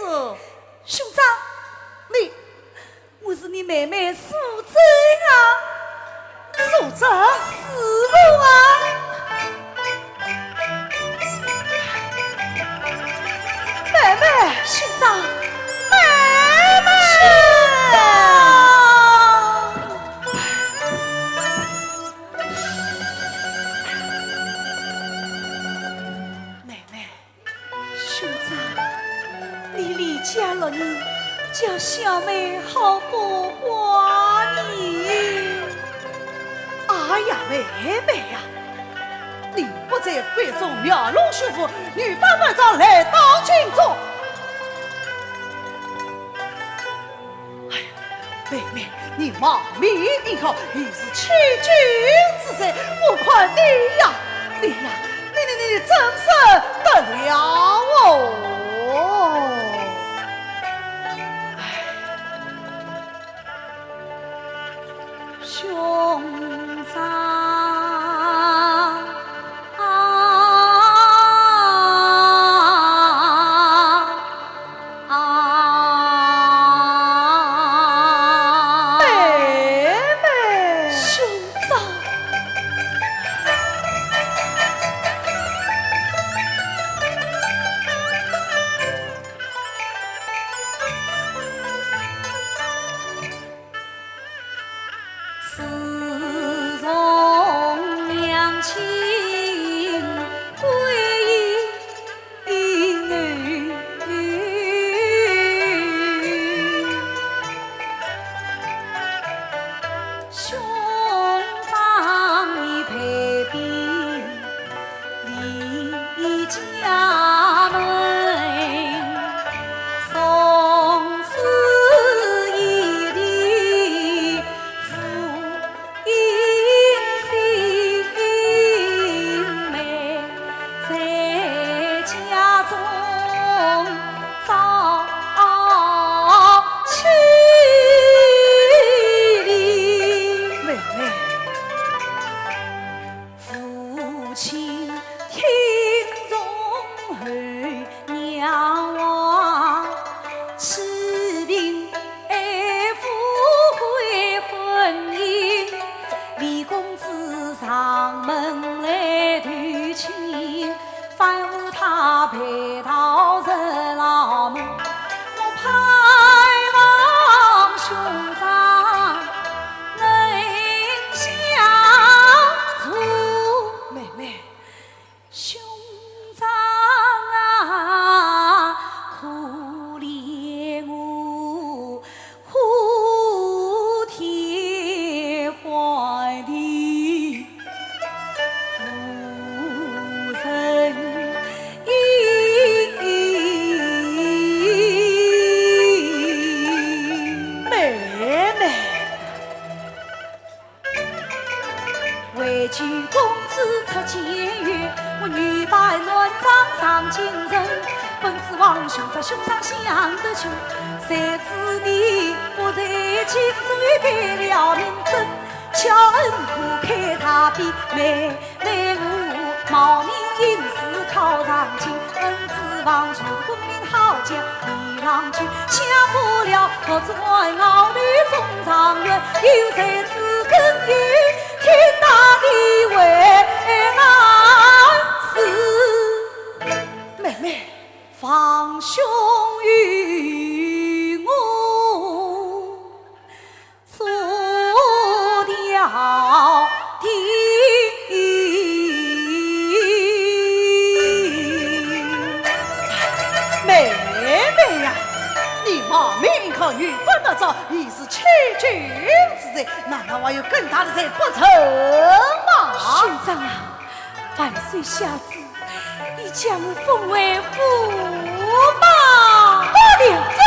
兄长，你 我是你妹妹素贞啊。素贞？是我啊。兄长，妹妹，兄长。妹妹，兄长，你离家六年，叫小妹好不挂念。哎呀，妹妹呀，你不在闺中描龙绣凤，女扮男装来到京中。哎呀，妹妹，你望面而哭，已是千金之罪，我看你呀，你呀，你你你怎生得了哦？哎。 兄长啊，妹妹。兄长。 自从娘亲归后，兄长已陪病 离家门，从此以后父亲心梅，在家中早栖离。妹妹。 父亲听从后娘话，起兵复会婚姻。李公子上门来投亲，反误他陪到热闹门。我盼望兄长 能相助。妹妹。兄长啊，可怜我，呼天唤地无人应。妹妹。 为救公子出监狱，我女扮男装上京城。本指望兄长兄长相得救，谁知你不在京，就改了名字，叫恩可开大庇，妹妹我冒名应试考上京，恩指望求功名好将 李郎君，想不了独自爱熬的中状元，有谁知更有天大的为难事。妹妹。放兄与我 做条定。妹妹呀，你冒名应考，女扮男装，已是欺君之罪，难道还有更大的罪不成吗？兄长啊，万岁下旨， 已将我封为驸马了。走。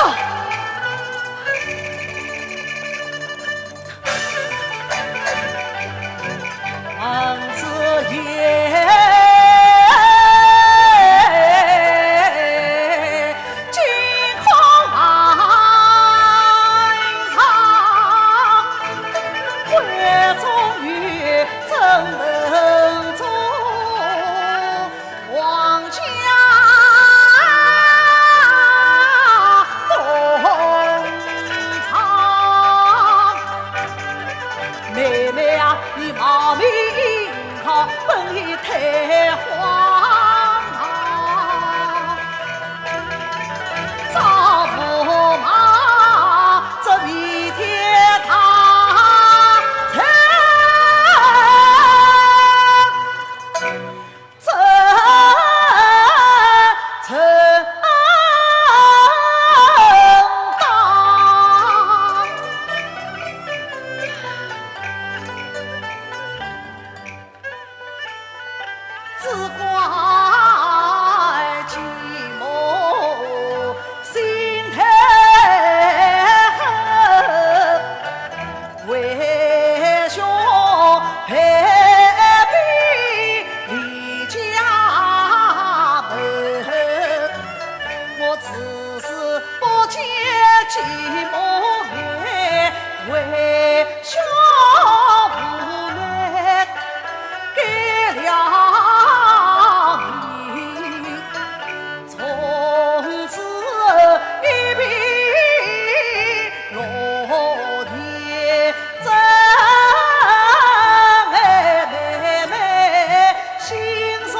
只是不见寂寞月，为笑无奈改了名。从此一别六年，真爱妹妹心酸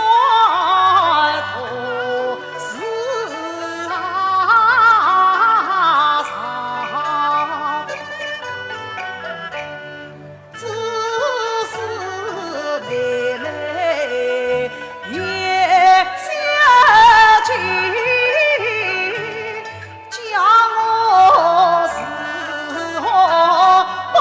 痛。 是啊，只是妹妹也想起，叫我如何不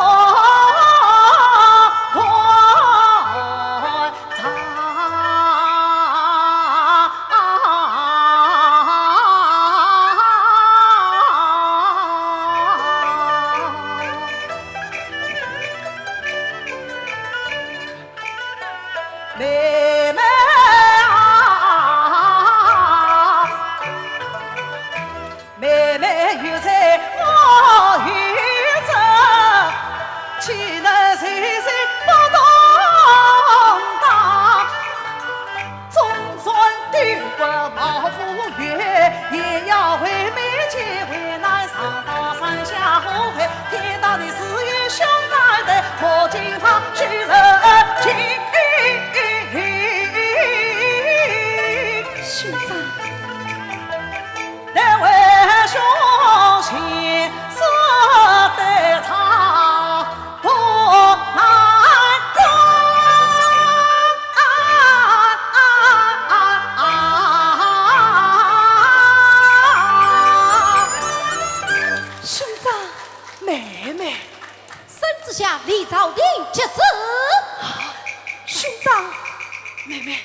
妹妹啊， 妹妹有在我有着，岂能谁谁不懂得？纵然丢不毛无缘，也要为妹姐为难，上到山下后退，天大的事也兄弟的，我敬他去了情。兄长。 难为兄心思得长不难过。兄长，妹妹。 圣旨下，李朝廷接旨。兄长，妹妹。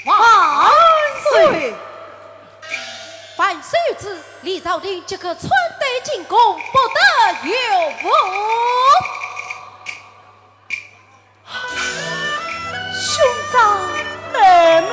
万岁！万岁有旨，李朝廷即刻穿戴进宫，不得有误。 兄长，妹妹。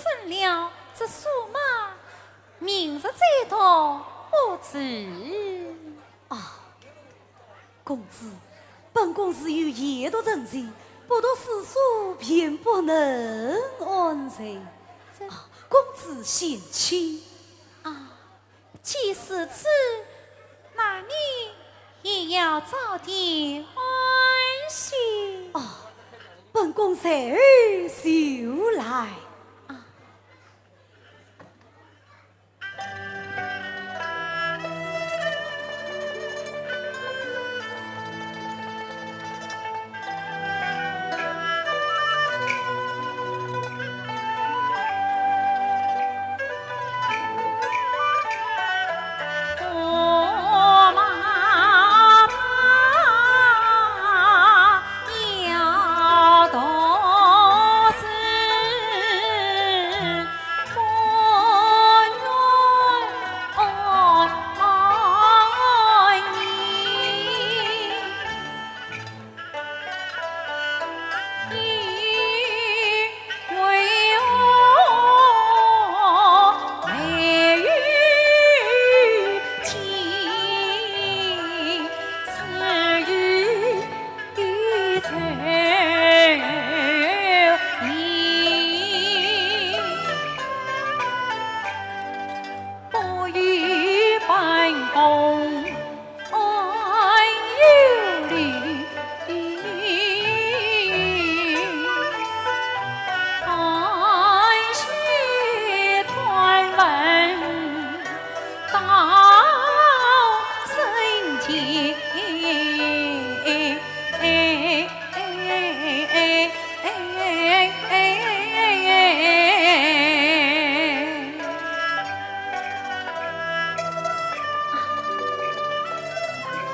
生了这驸马，明日再读不迟。啊，公子，本宫是有研读成性，不读诗书便不能安睡。这啊，公子请起。啊， 既是此，那你也要早点安歇。哦，本宫随后就来。啊。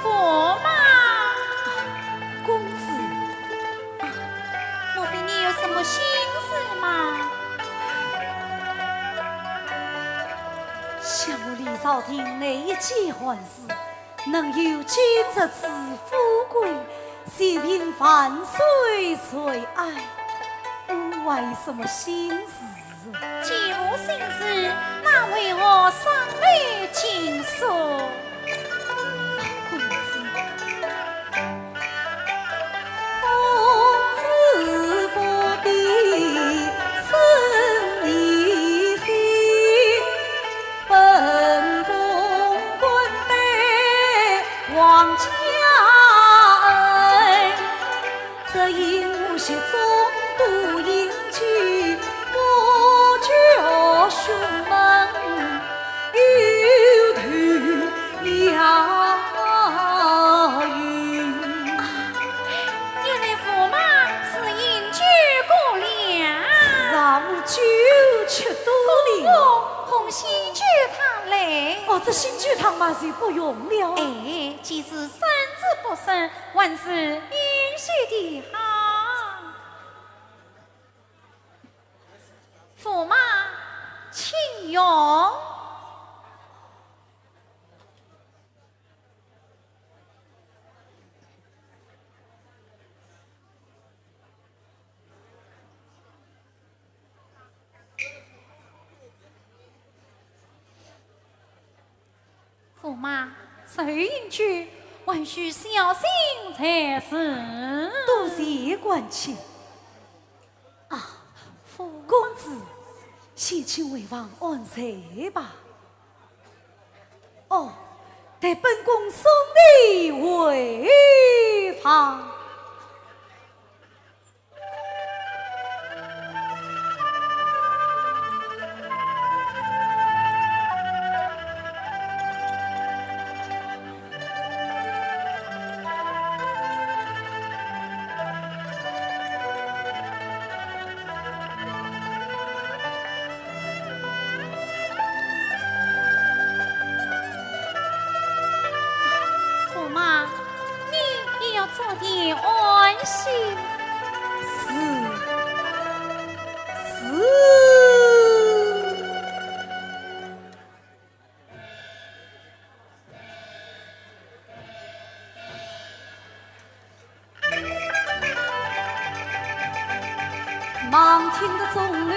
驸马。公子。啊，莫非你有什么心事吗？想我李朝廷那一介寒士， 能有今日之富贵，全凭万岁垂爱，我还有什么心事？既无心事，那为何双眉紧锁？公子。啊，原来驸马是饮酒过量。是啊，我酒吃多了。公公，捧些酒汤来。哦，这新酒汤嘛，就不用了。哎，既是身子不适，还是免些的好。驸马，请用。 驸马，酒饮酒，还需小心才是。多谢官亲。啊，驸……公子，先请回房安睡吧。 哦，待本宫送你回房。 驸马，你也要早点安歇。是，是。 望听得众里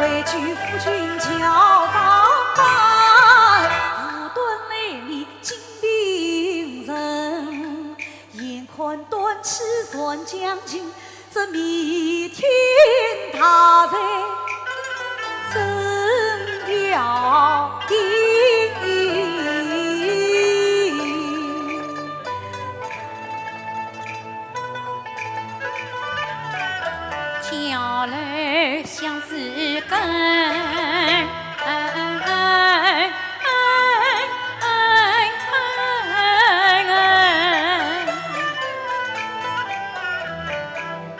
为救夫君叫上班，无端来你金陵城，眼看端起船将近，这弥天大罪真要定。 桥楼相思根，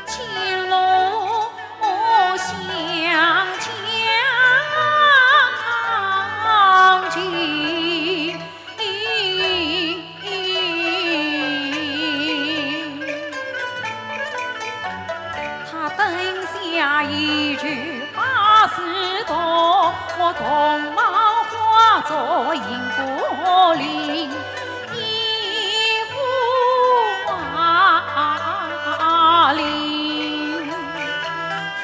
情路相将就。 他灯下依旧把诗读，我桐帽化作银波翎，一呼啊令，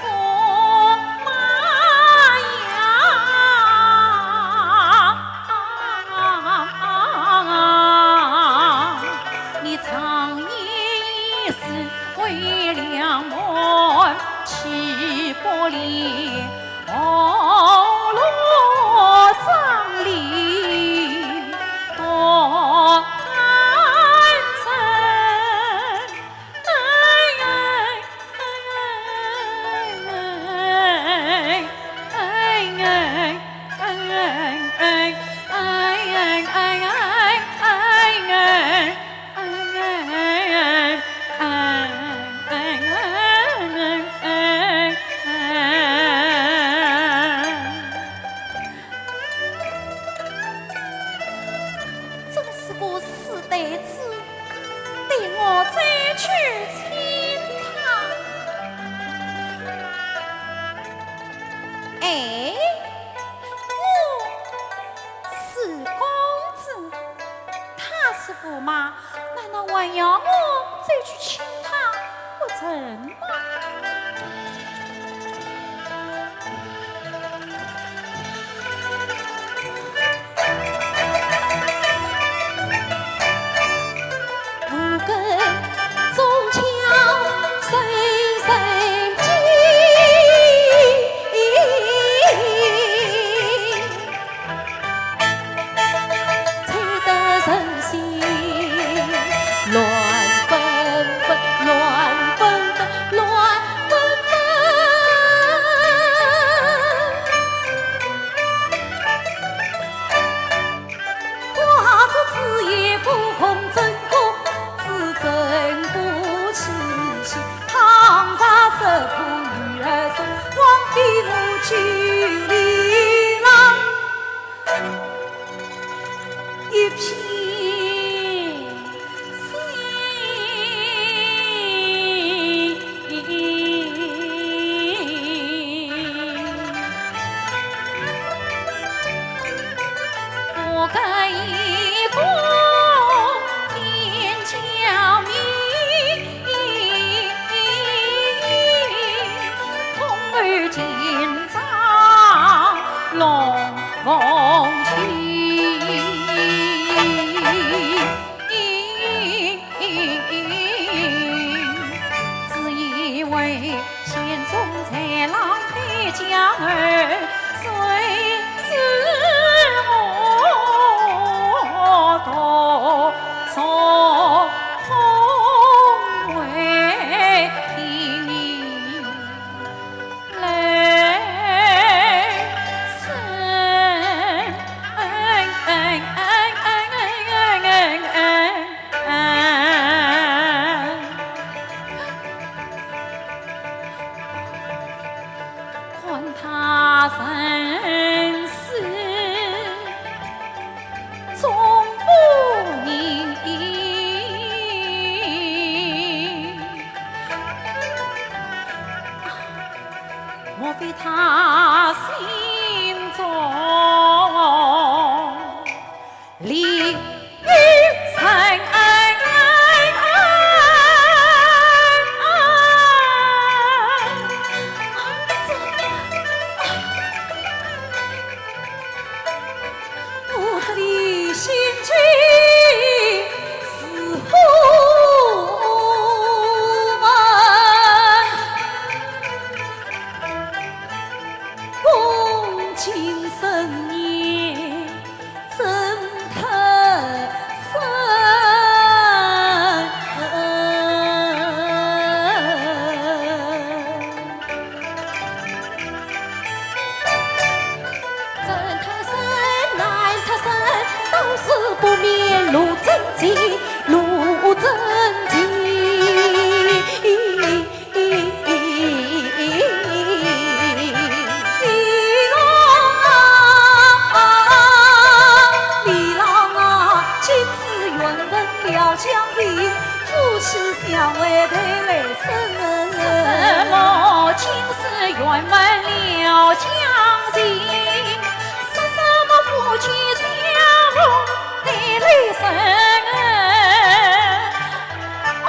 驸马呀。 你常言一世为良伴，岂不连红罗妆奁都堪称？ 真是个死呆子，待我再去请他。哎，我是公子，他是驸马，难道还要我再去请他不成吗？今生也真太深。真太深，难太深，都是不免路真情，路真情。 说什么今世缘分了将尽，说什么夫妻相逢难来生。啊，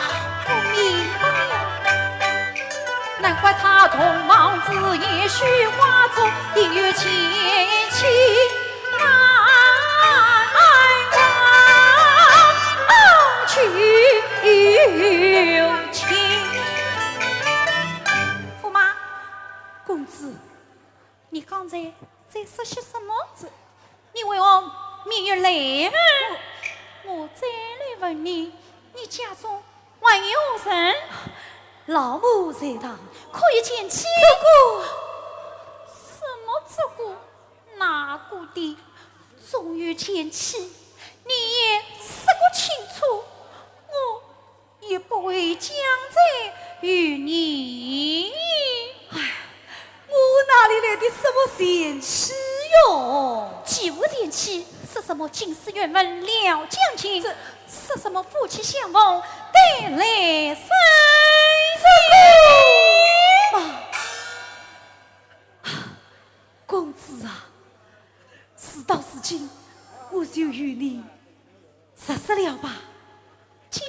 我明白了。 难怪他洞房之夜绣花烛，一语千金难忘旧情。驸马，公子，你刚才在说些什么？这，你为何面有泪痕？我，我再来问你，你家中 还有何人？老母在堂，可有前妻？这个，什么这个那个的，纵有前妻，你也说个清楚，我也不会将罪于你。唉， 我哪里来的什么前妻哟？既无前妻，说什么今世缘分了将尽，这，说什么夫妻相逢难来生。这个，妈，公子啊，事到如今，我就与你 实说了吧。讲。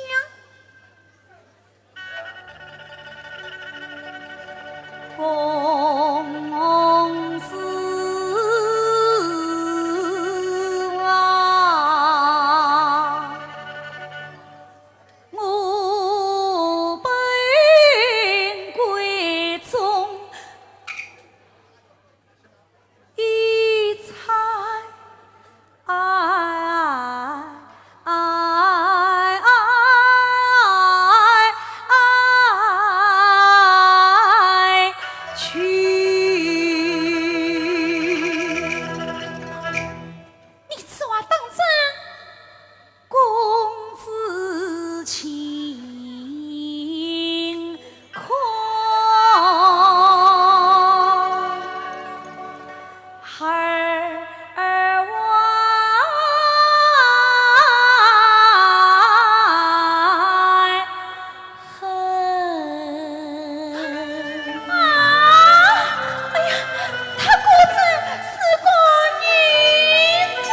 公子啊，我本闺中 一猜，哎，哎，哎，哎，去。你此话当真？ 公子卿看，孩儿万 恨。啊！哎呀，他果真是个女子。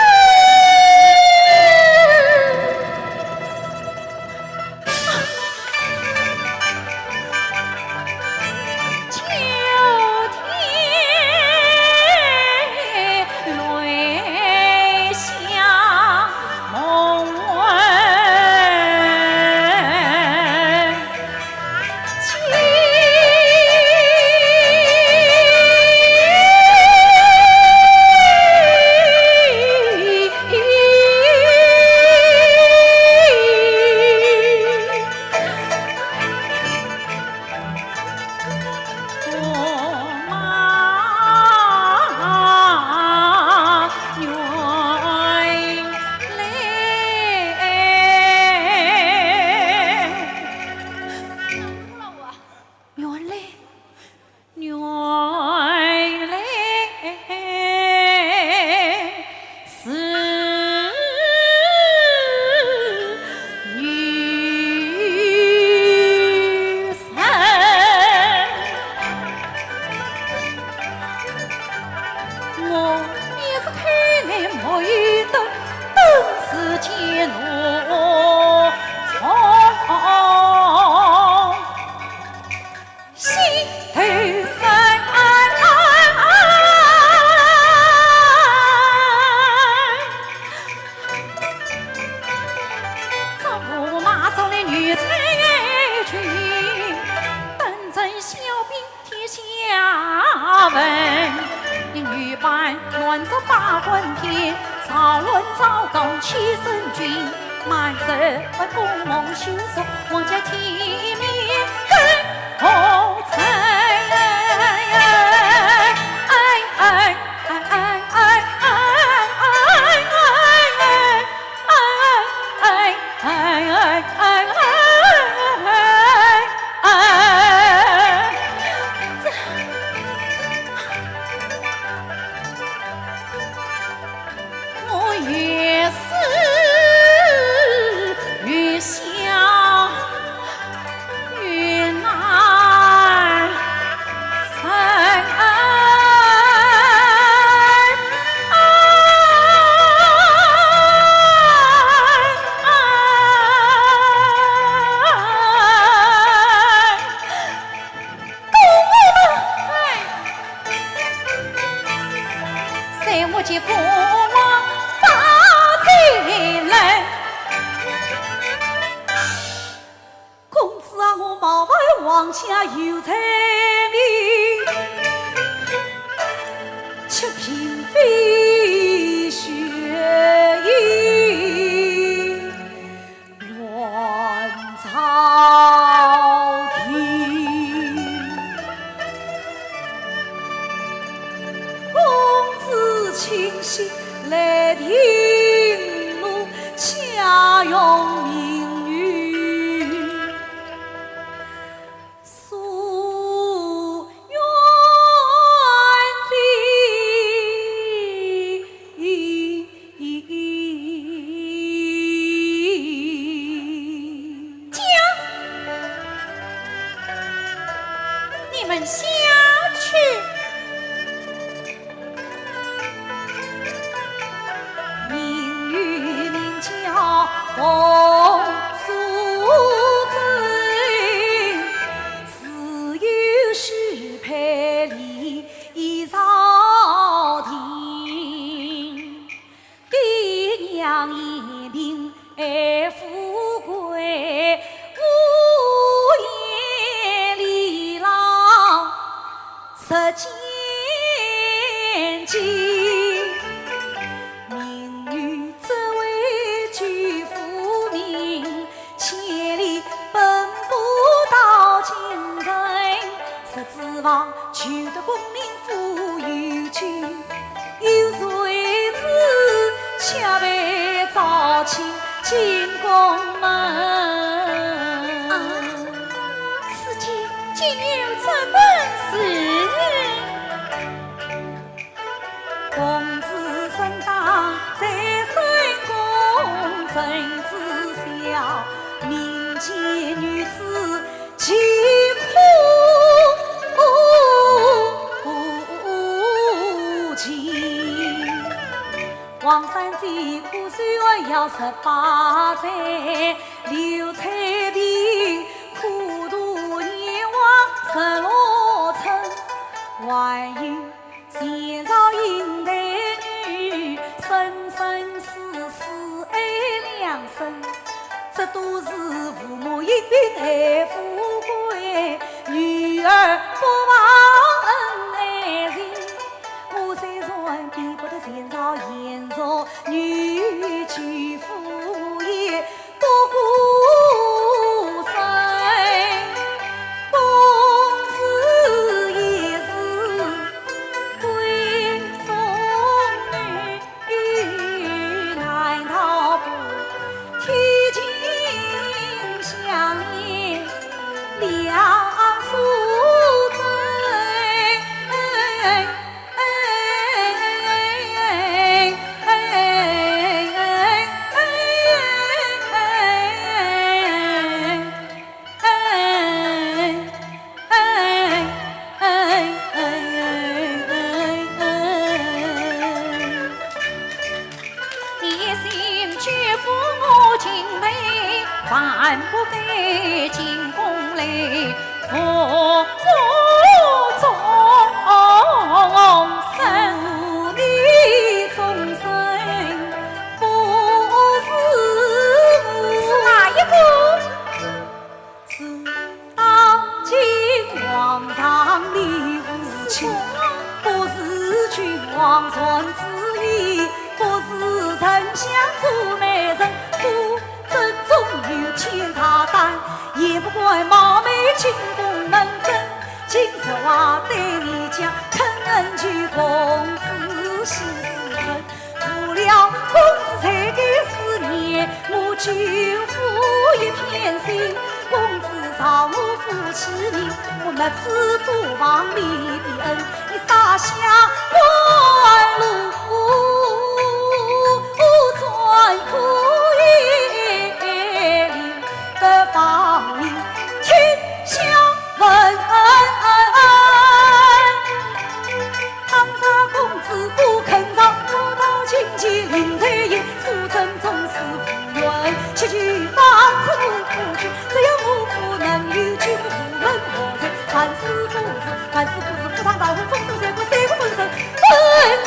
啊！秋天泪 相问。原来，原来是 女神。我也是开来没有灯，灯是借奴从。 心头酸。做驸马做了女才俊，等着小兵天下闻。女扮男作把魂偏，造乱造纲欺圣君，满室不公蒙羞辱，王家体面更何在？哎哎哎哎哎哎哎哎哎哎！ 哎哎哎哎哎哎哎！我越思越想越难 公子啊，我冒犯皇家有罪名，七品飞雪衣乱朝廷。公子请息来听我家用命运。 诉冤情。讲，你们下去。 命与民交奉苏州，自有许配礼仪朝廷。爹娘言病爱富贵，无言李郎 日渐近，命运只为救父命，千里奔波到京城，谁知望求得功名富有酒，有谁知却被朝廷进宫门。啊，此间竟有这等事！ 公子身上在深宫，臣子笑，民间女子皆苦情。黄山之苦虽然要十八载，刘采萍苦度年华十六春，还有 前朝英台女，生生死死爱两生，这都是父母因病爱富贵，女儿不忘恩爱情。我虽然比不得前朝贤淑女，救父也 不顾身，公子也是闺中女，难逃不提亲相念两宿醉。 你心去负我情悲，万不该进宫来负我终身。负你终身不是我。是哪一个？ 是当今皇上的父亲，不是君王传之以不是丞相做媒人，素贞忠厚请大胆，也不管冒昧进宫门诊。今日话对你讲，肯恩求公子息事成。除了公子在的时年，我救父一片心。公子饶我负其名，我没此不忘你的恩。 你撒下官路，专可以不放你天下闻。倘若公子不肯饶，我到京见令罪人，素贞终是无怨。且去方寸不去，只要我不能有救，无论何人，凡事不是，凡事不是，赴汤蹈火，粉身碎骨，碎骨粉身，粉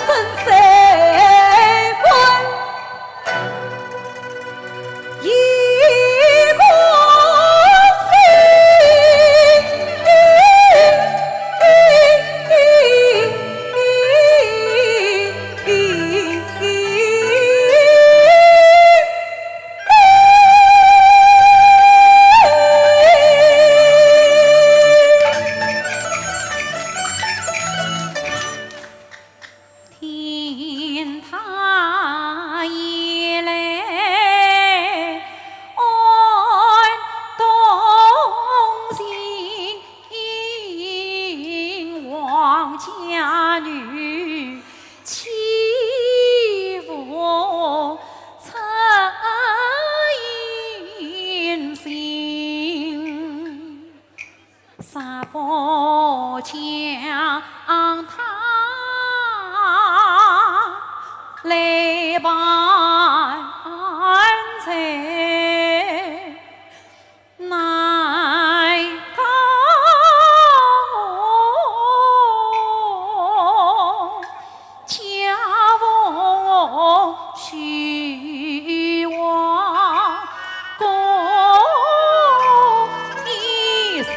身碎骨。一公子。天台以来安东行，王家女 岂无春心？若不将她来盘在 难道家父许我共一生？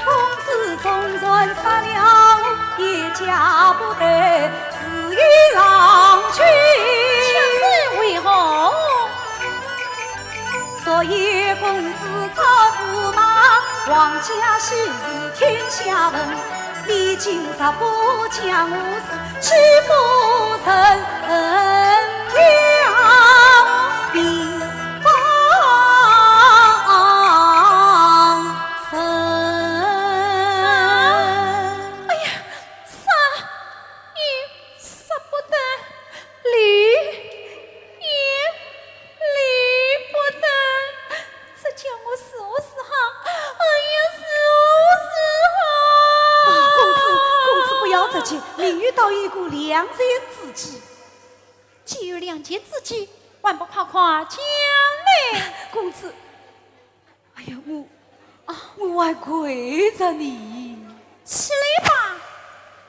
公子纵然杀了我，也嫁不得自己郎君。却是为何？所以公子早不骂，王家喜事天下闻。你今日不将我 岂不成了地方神？哎呀，杀也杀不得，离也 离不得，这叫我如何是好？哎呀，如何是好？啊，公子，公子不要着急，明日倒有一个良辰之计。既有良辰之计，还不快快讲来？公子，哎呀，我，啊，我还跪着呢。起来吧。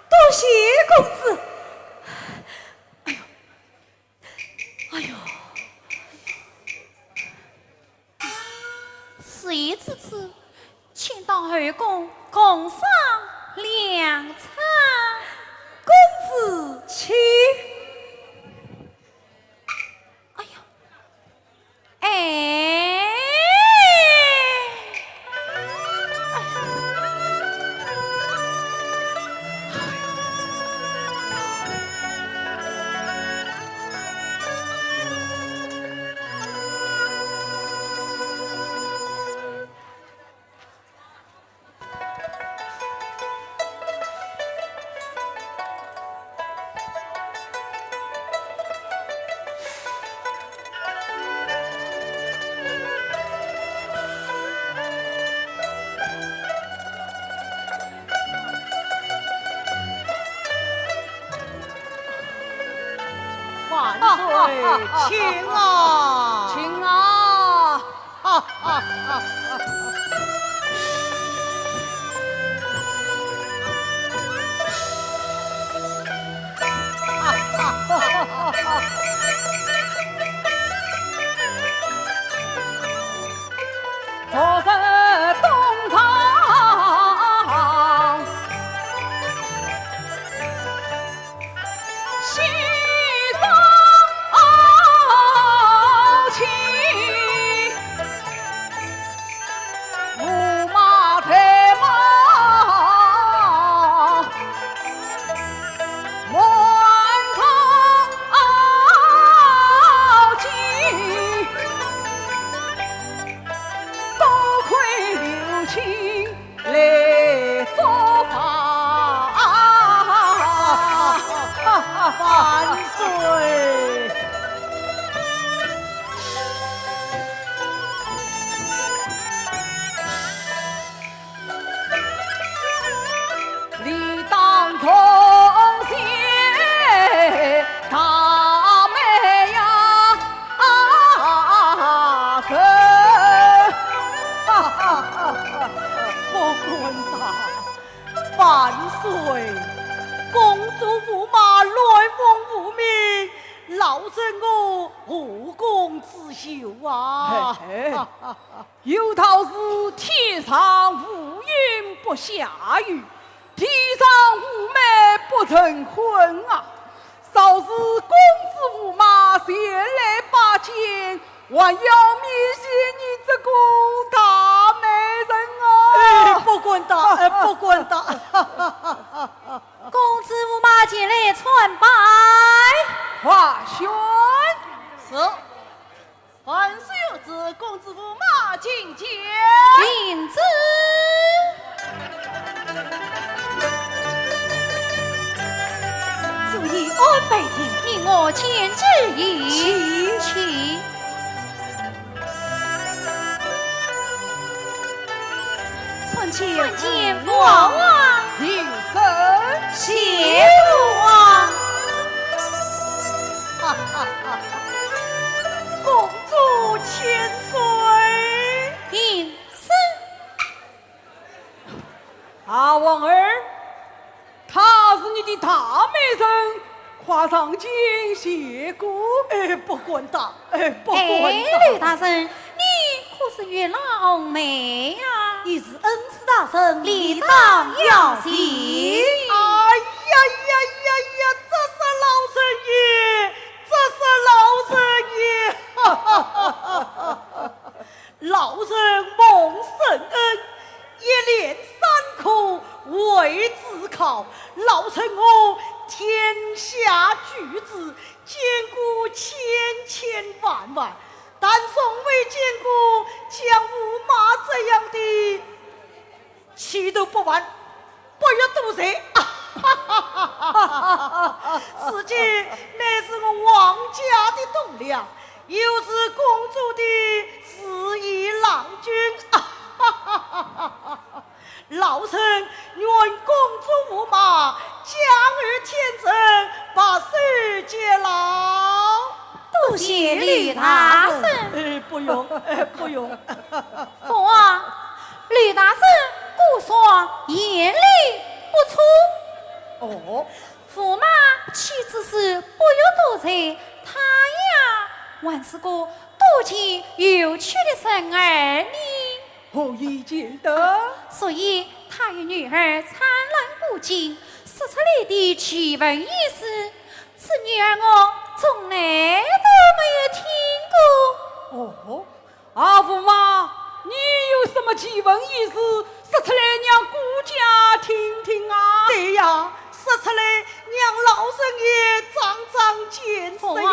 多谢公子。哎呦， 哎呦，事已至此，请到后宫共赏良辰。公子请。哎呀， 哎。万岁，请啊，请啊！哎，公主驸马乱奉无名，老臣我何功之有啊？嘿嘿，有道是天上乌云不下雨，地上乌煤不成灰啊。 若是公主驸马前来拜见，还要面见你这个大美人啊！哎，不敢当，哎，不敢当。公子驸马前来参拜。华宣。是。 万岁有旨，公子驸马觐见。领旨。主意安排定，你我见之。请。请。参见，参见父王。父王。平身。谢父王。哈哈哈哈。 公主千岁。平身。啊，王儿，她是你的大美人，快上前谢过。哎，不敢当，哎，不敢当。哎，吕大人，你可是月老红梅呀？已是恩师大人，理当要谢。哎呀呀呀呀，这是老臣也，这是老臣也。 老臣蒙圣恩，一连三科为子考，老臣我天下举子，见过千千万万，但从未见过像驸马这样的 气度不凡，博学多才。如今乃是我王家的栋梁，又是公主的如意郎君。老臣愿公主驸马，江湖天成，白首偕老。多谢吕大人。哎，不用，哎，不用。 父王，吕大人果然眼力不错。哦。驸马岂止是博学多才，他呀，还是个多情有趣的人儿呢。何以见得？所以他与女儿灿烂过境，说出来的奇闻异事，是女儿我从来都没有听过。哦。 啊，驸马，你有什么奇闻异事，说出来让顾家听听啊。对呀，说出来让老臣也长长见识呀。父王，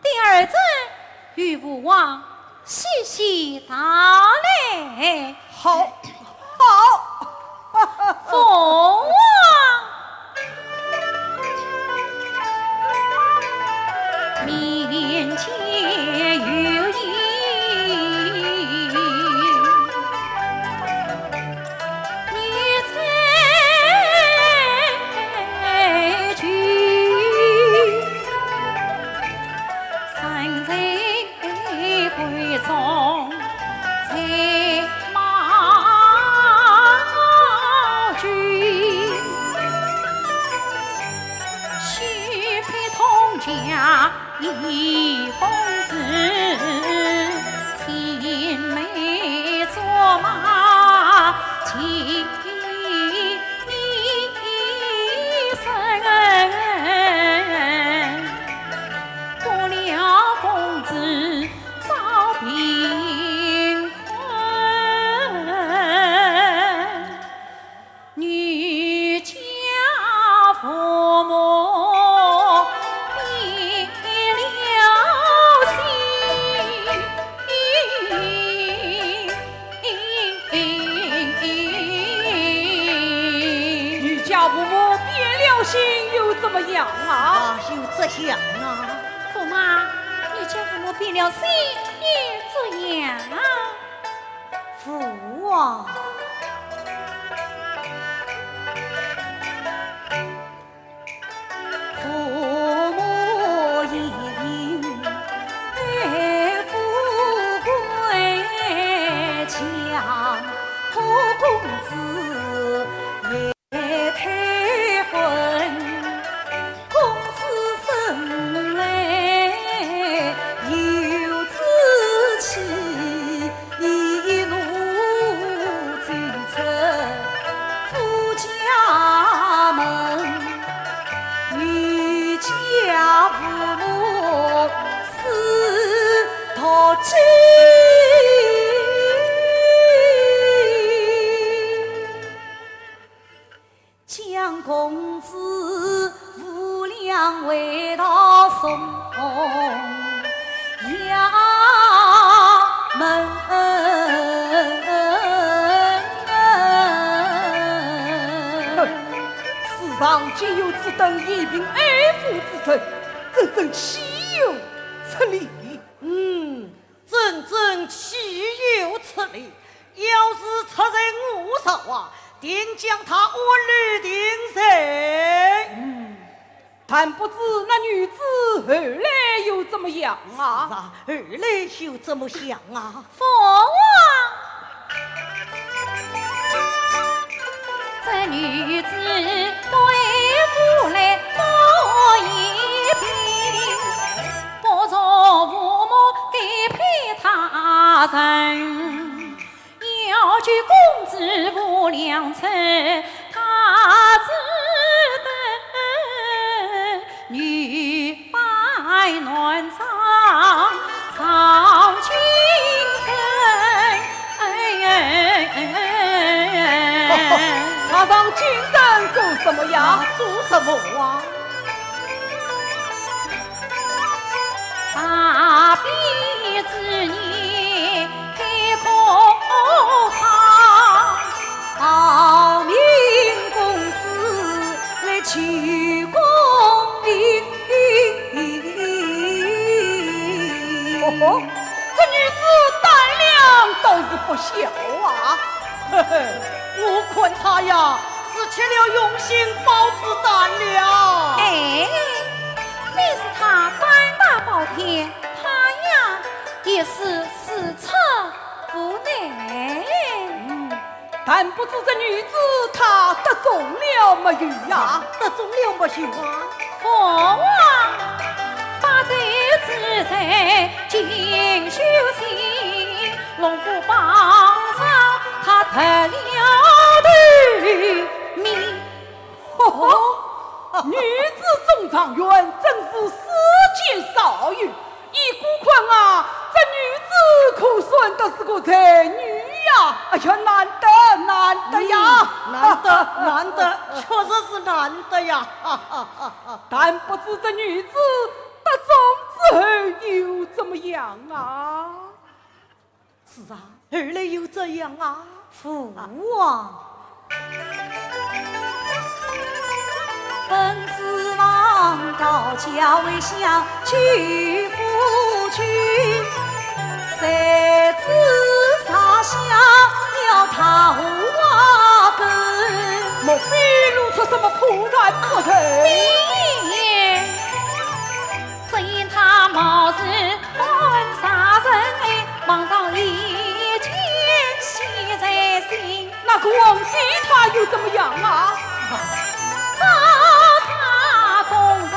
待儿臣与父王细细道来。好， 好。父王。民间有言，女才俊，人才 贵重才貌俊，须配通家一公子，青梅竹马情 你深，不料公子遭贫困，女家父母变了心。 女家父母变了心又怎么样啊？啊，又怎样啊？驸马，女家父母变了心又怎样？父王。 父母言，爱富贵强，可公子来将公子无量回到松阳门。哼，世上竟有此等嫌贫爱富之人，真正岂有此理！嗯，真正岂有此理！要是出人我手啊，定将他按律定罪。嗯，但不知那女子后来又怎么样啊？是啊，后来又怎么样啊？父王，这女子对父来多一病，不从父母给配他人。 要救公子无良策，他只得女扮男装上京城。哎哎哎哎哎！他上京城做什么呀？啊，做什么啊？ 大比之年开科场，报名公子来求功名。哦吼，这女子胆量倒是不小啊！ 嘿嘿，我看她呀，是吃了用心豹子胆了。哎，非是她胆大包天，她呀，也是事出无奈。嗯，但不知这女子她得中了没有呀？得中了没有啊？父王，八斗之罪尽休息， 龙虎榜上她得了头名。哦，女子中状元，真是世间少有。依孤看啊，这女子可算得是个才女呀！哎呀，难得，难得呀！嗯，难得，难得，确实是难得呀！哈哈哈哈。但不知这女子得中之后又怎么样啊？ 是啊，后来又怎样啊？父王，本指望到家回乡去夫君，谁知惹下了桃花根。莫非露出什么破绽不成？非也，只因他貌似 官杀人案，皇上一见喜在心。那个皇帝他又怎么样啊？召他公上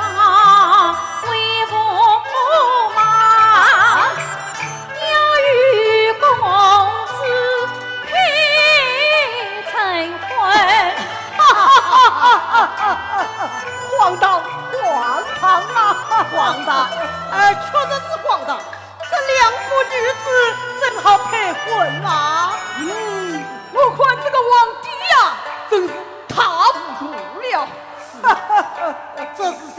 为驸马，要与公子配成婚。荒唐，荒唐啊！荒唐，哎，确实是荒唐。 这两个女子怎好配婚啊？嗯，我看这个皇帝呀，真是太糊涂了。是，这是谁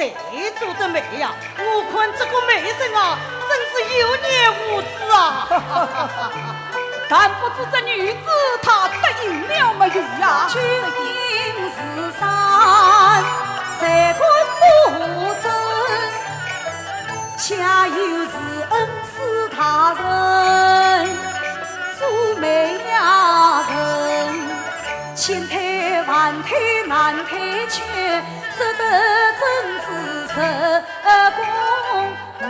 做的媒呀？我看这个媒人啊，真是幼年无知啊！但不知这女子她答应了没有啊？君临时山，谁敢不争？ 下有慈恩师大人，做媒呀人，千推万推难推却，只得遵旨入宫门。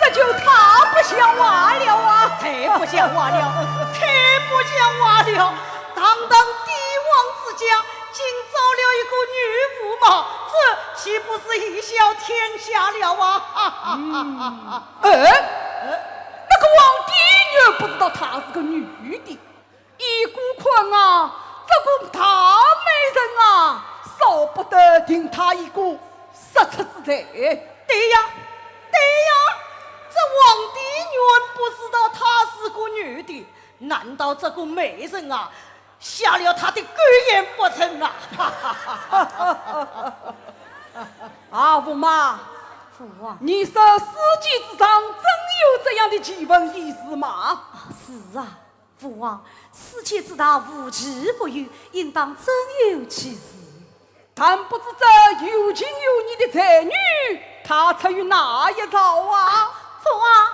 这就太不像话了啊！太不像话了，太不像话了！ 堂堂帝王之家，竟招了一个女驸马，这岂不是贻笑天下了啊？嗯。哎，那个皇帝又不知道她是个女的，依孤看啊，这个大媒人啊，生倒不得定她一个杀出之罪。对呀，对呀，这皇帝原不知道她是个女的，难道这个美人啊，瞎了他的狗眼不成啊？啊，驸马，父王。你说世间之上真有这样的奇闻异事吗？啊，是啊，父王，世间之大，无奇不有，应当真有其事。但不知这有情有义的才女，她出于哪一朝啊？父王，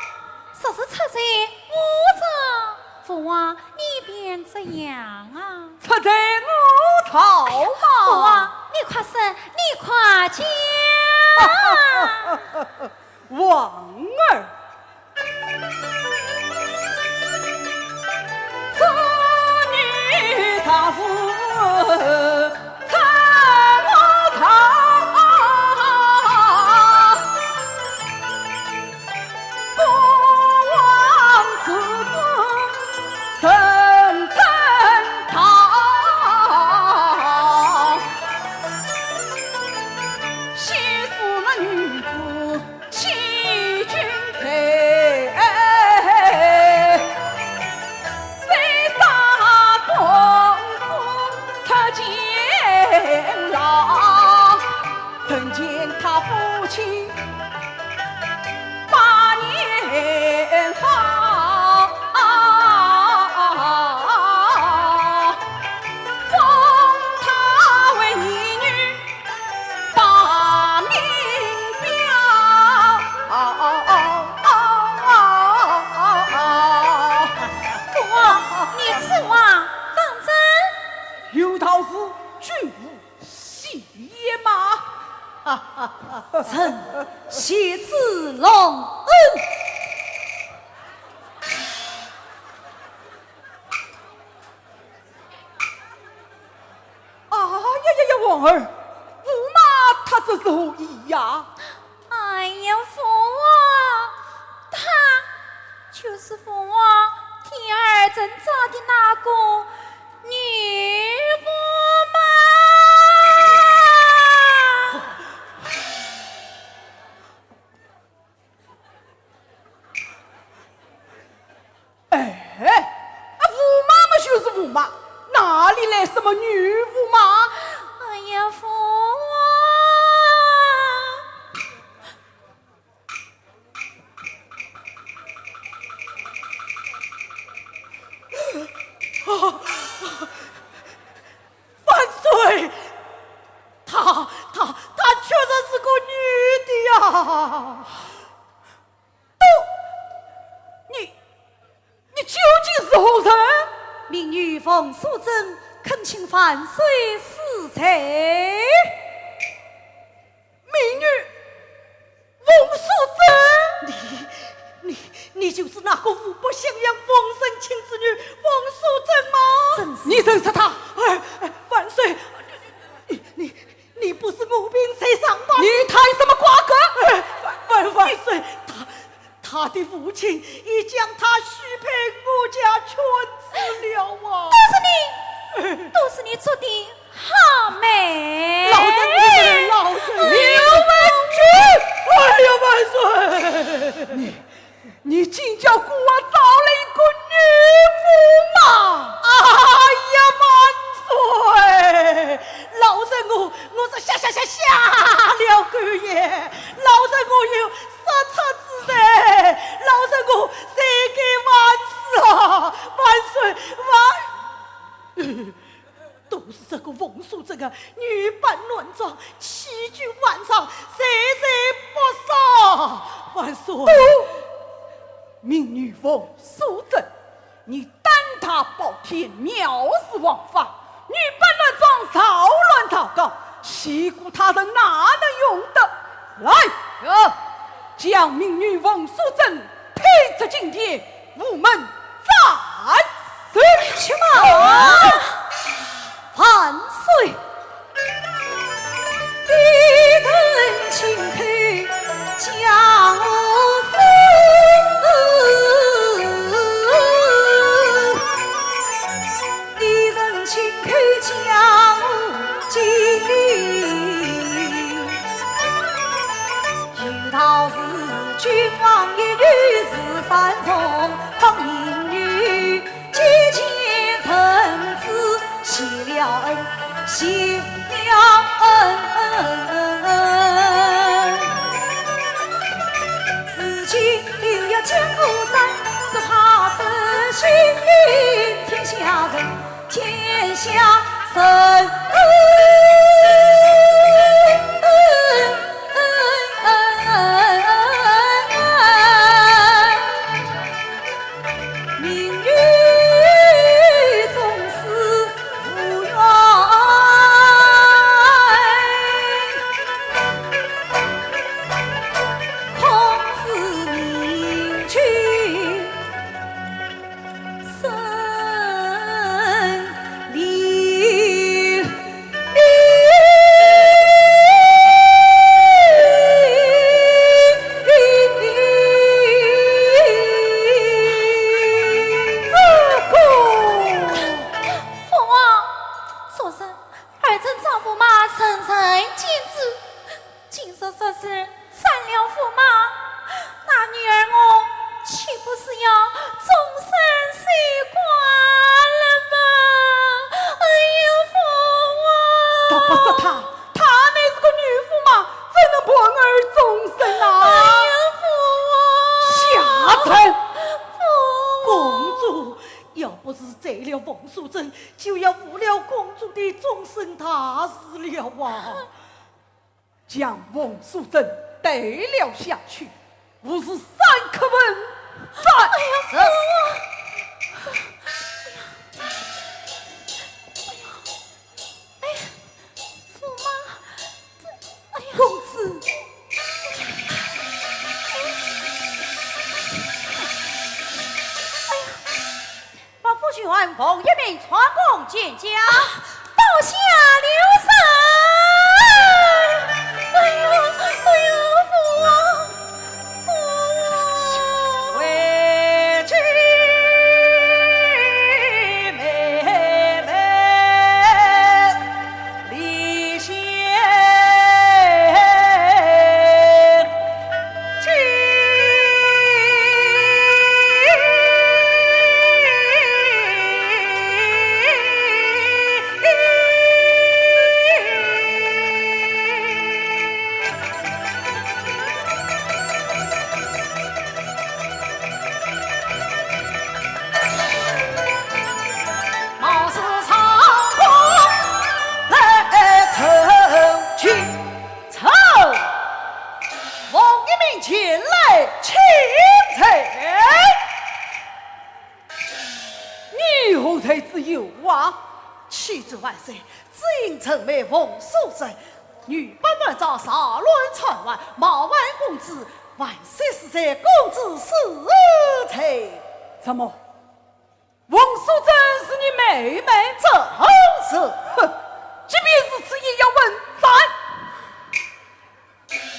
说是出在我朝。父王，你便这样啊？出在我朝吗？父王，你快说，你快讲。王儿， 父王，你此话当真？有道是君无戏言嘛。臣谢主隆恩。 啊呀呀呀，王儿，驸马他这是何意呀？哎呀，父王，她就是父王第二珍找的那个女驸马。哎，啊，驸马嘛就是驸马，哪里来什么女驸马？哎呀，父王！啊，万岁！她，她，她确实是个女的呀！ 都，你，你究竟是何人？民女冯素贞，恳请万岁恕罪。民女冯素贞？你，你，你就是那个无不襄阳王孙卿之女冯素贞吗？正是。你认识她？哎，哎，万岁，你，你， 你不是误病在床吧？你谈什么瓜葛？哎，万，万，万岁，她，她的父亲已将她许配我家犬子了啊！都是你，都是你做的好媒。老臣，老臣，刘文俊！哎呀，万岁！你， 你竟叫孤儿找了一个女驸马！哎呀，万岁！老臣我，我是瞎瞎瞎瞎了狗眼，老臣我有杀出之罪，老臣我罪该万死啊！万岁，万…… 都是这个冯素贞啊，女扮男装，欺君罔上，罪罪不赦。万岁！都！民女冯素贞，你胆大包天，藐视王法，女扮男装，扰乱朝纲，欺侮他人，哪能容得？来，有，将民女冯素贞推出金殿， 午门万岁！且慢！万岁！君王也有是善终，抗命女，既见臣子谢了恩，谢了恩。如今又要将个斩，只怕失去天下人，天下人。 命与众生无缘，空知命君生离。 父王，昨日儿臣丈驸马乘人进至，今日说是斩了驸马，那女儿我岂不是要终身守寡了吗？哎呀，父王！说不说她，她乃是个女驸马，怎能伴儿终身啊？哎呀，父王！下贱！父王！公主，要不是斩了冯素贞，就要误了公主的终身大事了啊！将冯素贞带了下去，无事三刻问斩。哎呀，父王！哎呀，哎呀，驸马，这，哎呀，公子。 把夫君唤一名，传宫见驾。啊，刀下留人。哎呀，哎呀，父王，父王。为君妹妹 立下貌似上官来成亲。 臣奉一名前来请罪。你何罪之有啊？启奏万岁，只因臣妹冯素贞，女扮男装，扰乱朝外，冒犯公子，万岁恕罪，公子恕罪。怎么？ 冯素贞是你妹妹？正是。哼，即便如此，也要问斩。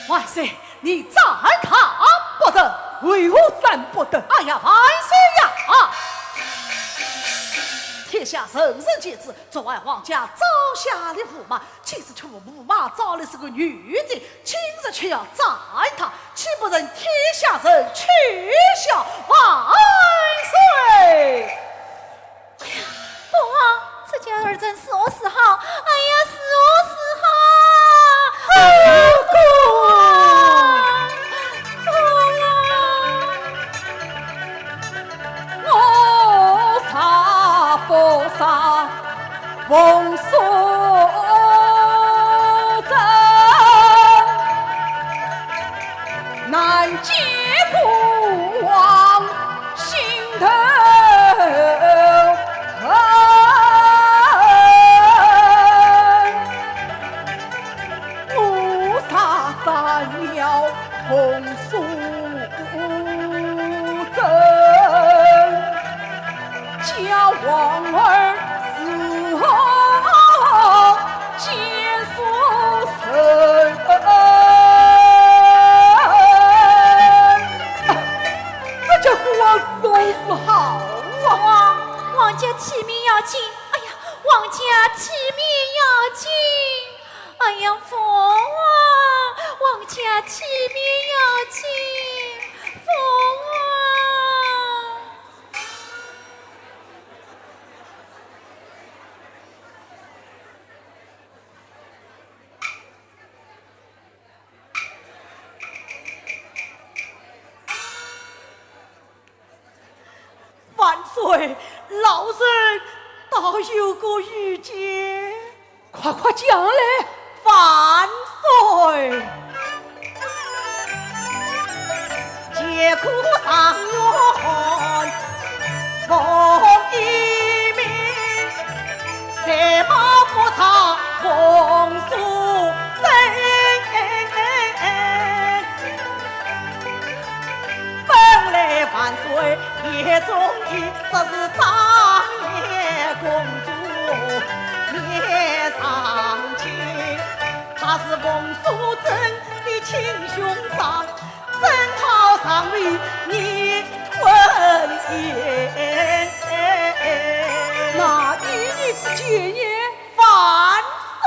万岁，你斩她不得。为何斩不得？哎呀，万岁呀！天下人人皆知，昨晚皇家招下了驸马， 今日却无驸马招来是个女的，今日却要斩她，岂不成天下人取笑万岁？哎呀，父王，这叫儿臣如何是好？哎呀，如何是好？哎呀，父王，父王。 我杀不杀冯素贞，难解孤王心头恨。 我杀斩了冯素贞，叫皇儿如何见叔侄？这叫孤王如何是好啊？父王，皇家体面要紧。哎呀，皇家体面要紧。 哎呀，父王，皇家体面要紧。岁，老身倒有个意见。快快讲来。万岁！那依你之见呢？万岁！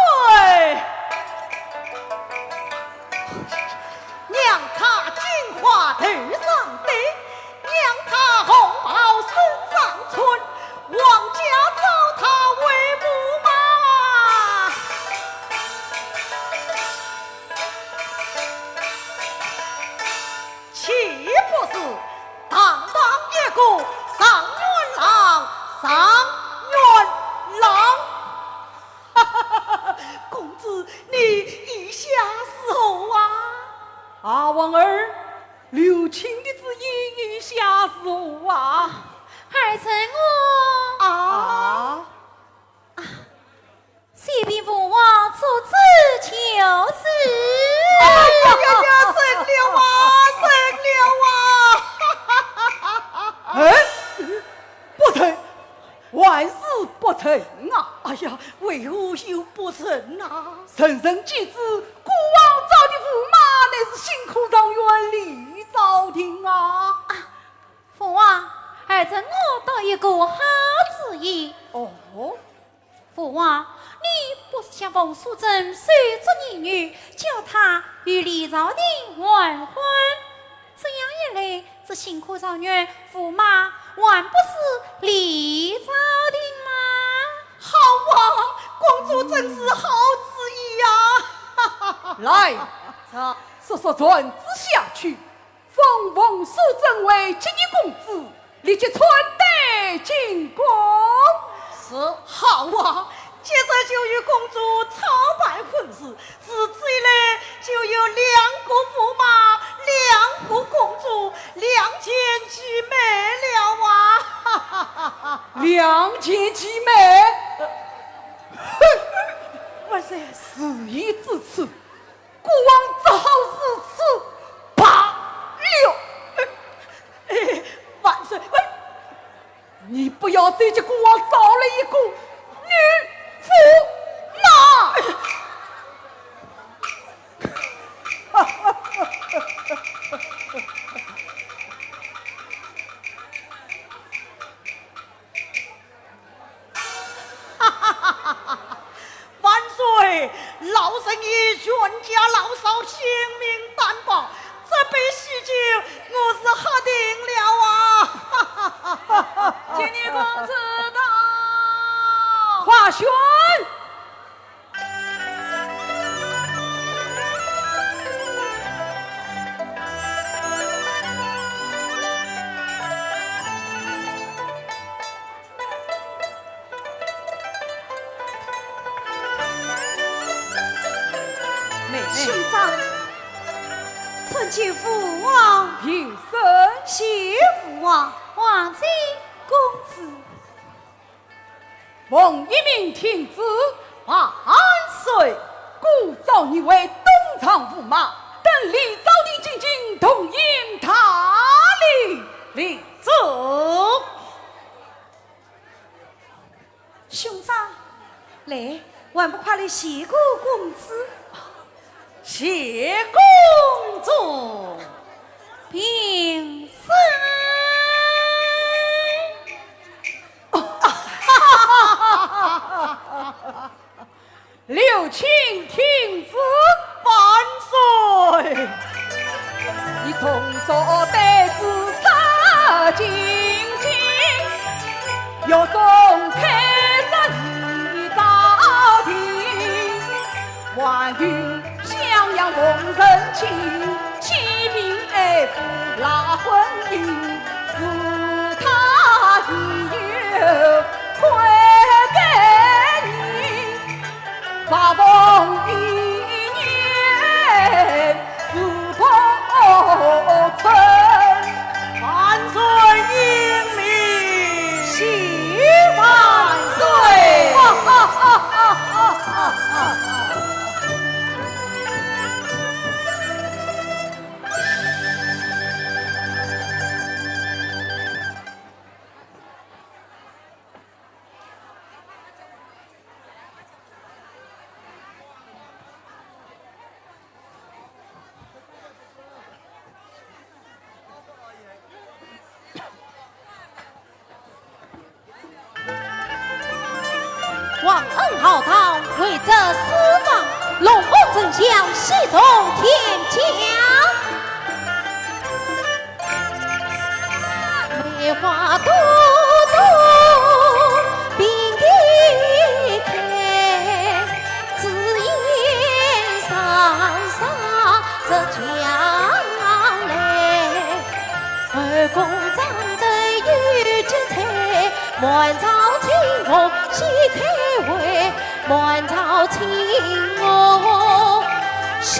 岂不是堂堂一个状元郎？状元郎！公子，你意下如何啊？啊，王儿，刘卿的主意意下如何啊？儿臣我……啊？啊？ 启禀父王，遵旨就是。哎呀呀呀，成了啊，成了啊！哎，不成，还是不成啊！哎呀，为何又不成啊？人人皆知，孤王召的驸马乃是新科状元李昭廷啊。啊，父王，儿臣我倒有个好主意。哦？ 父王，你不是向冯素贞收做义女，叫她与李昭廷完婚？这样一来，这新科状元驸马还不是李昭廷吗？好啊，公主真是好主意呀！来，速速传旨下去， 封冯素贞为继义公主，立即穿戴进宫。是。好啊，即日就与公主操办婚事，如此一来，就有两个驸马，两个公主，两全其美了啊！两全其美？哼，万岁，事已至此， 孤王只好如此罢了。哎，万岁，哎，你不要再给孤王招了一个女驸马。万岁，老身以全家老少性命担保，这杯喜酒我是喝定了啊！请你公子到。华萱！ 兄长，参见父王。平身。谢父王。王妃。公子。奉一命听旨。万岁。孤召你为东床驸马，等李昭廷进京，同饮大礼。领旨。 兄长，来，还不快来谢过公子？谢公主。平身。刘卿听旨。万岁！你从早得知这情景，要从开始一朝定，还有襄阳逢人情，欺骗爱父赖婚姻，是他一万岁英明！谢万岁！皇恩浩荡，为这四方，龙王丞相喜从天降。梅花朵朵并蒂开，紫烟双双入墙来。后宫妆对有几彩，满朝青红喜开怀，满朝青红喜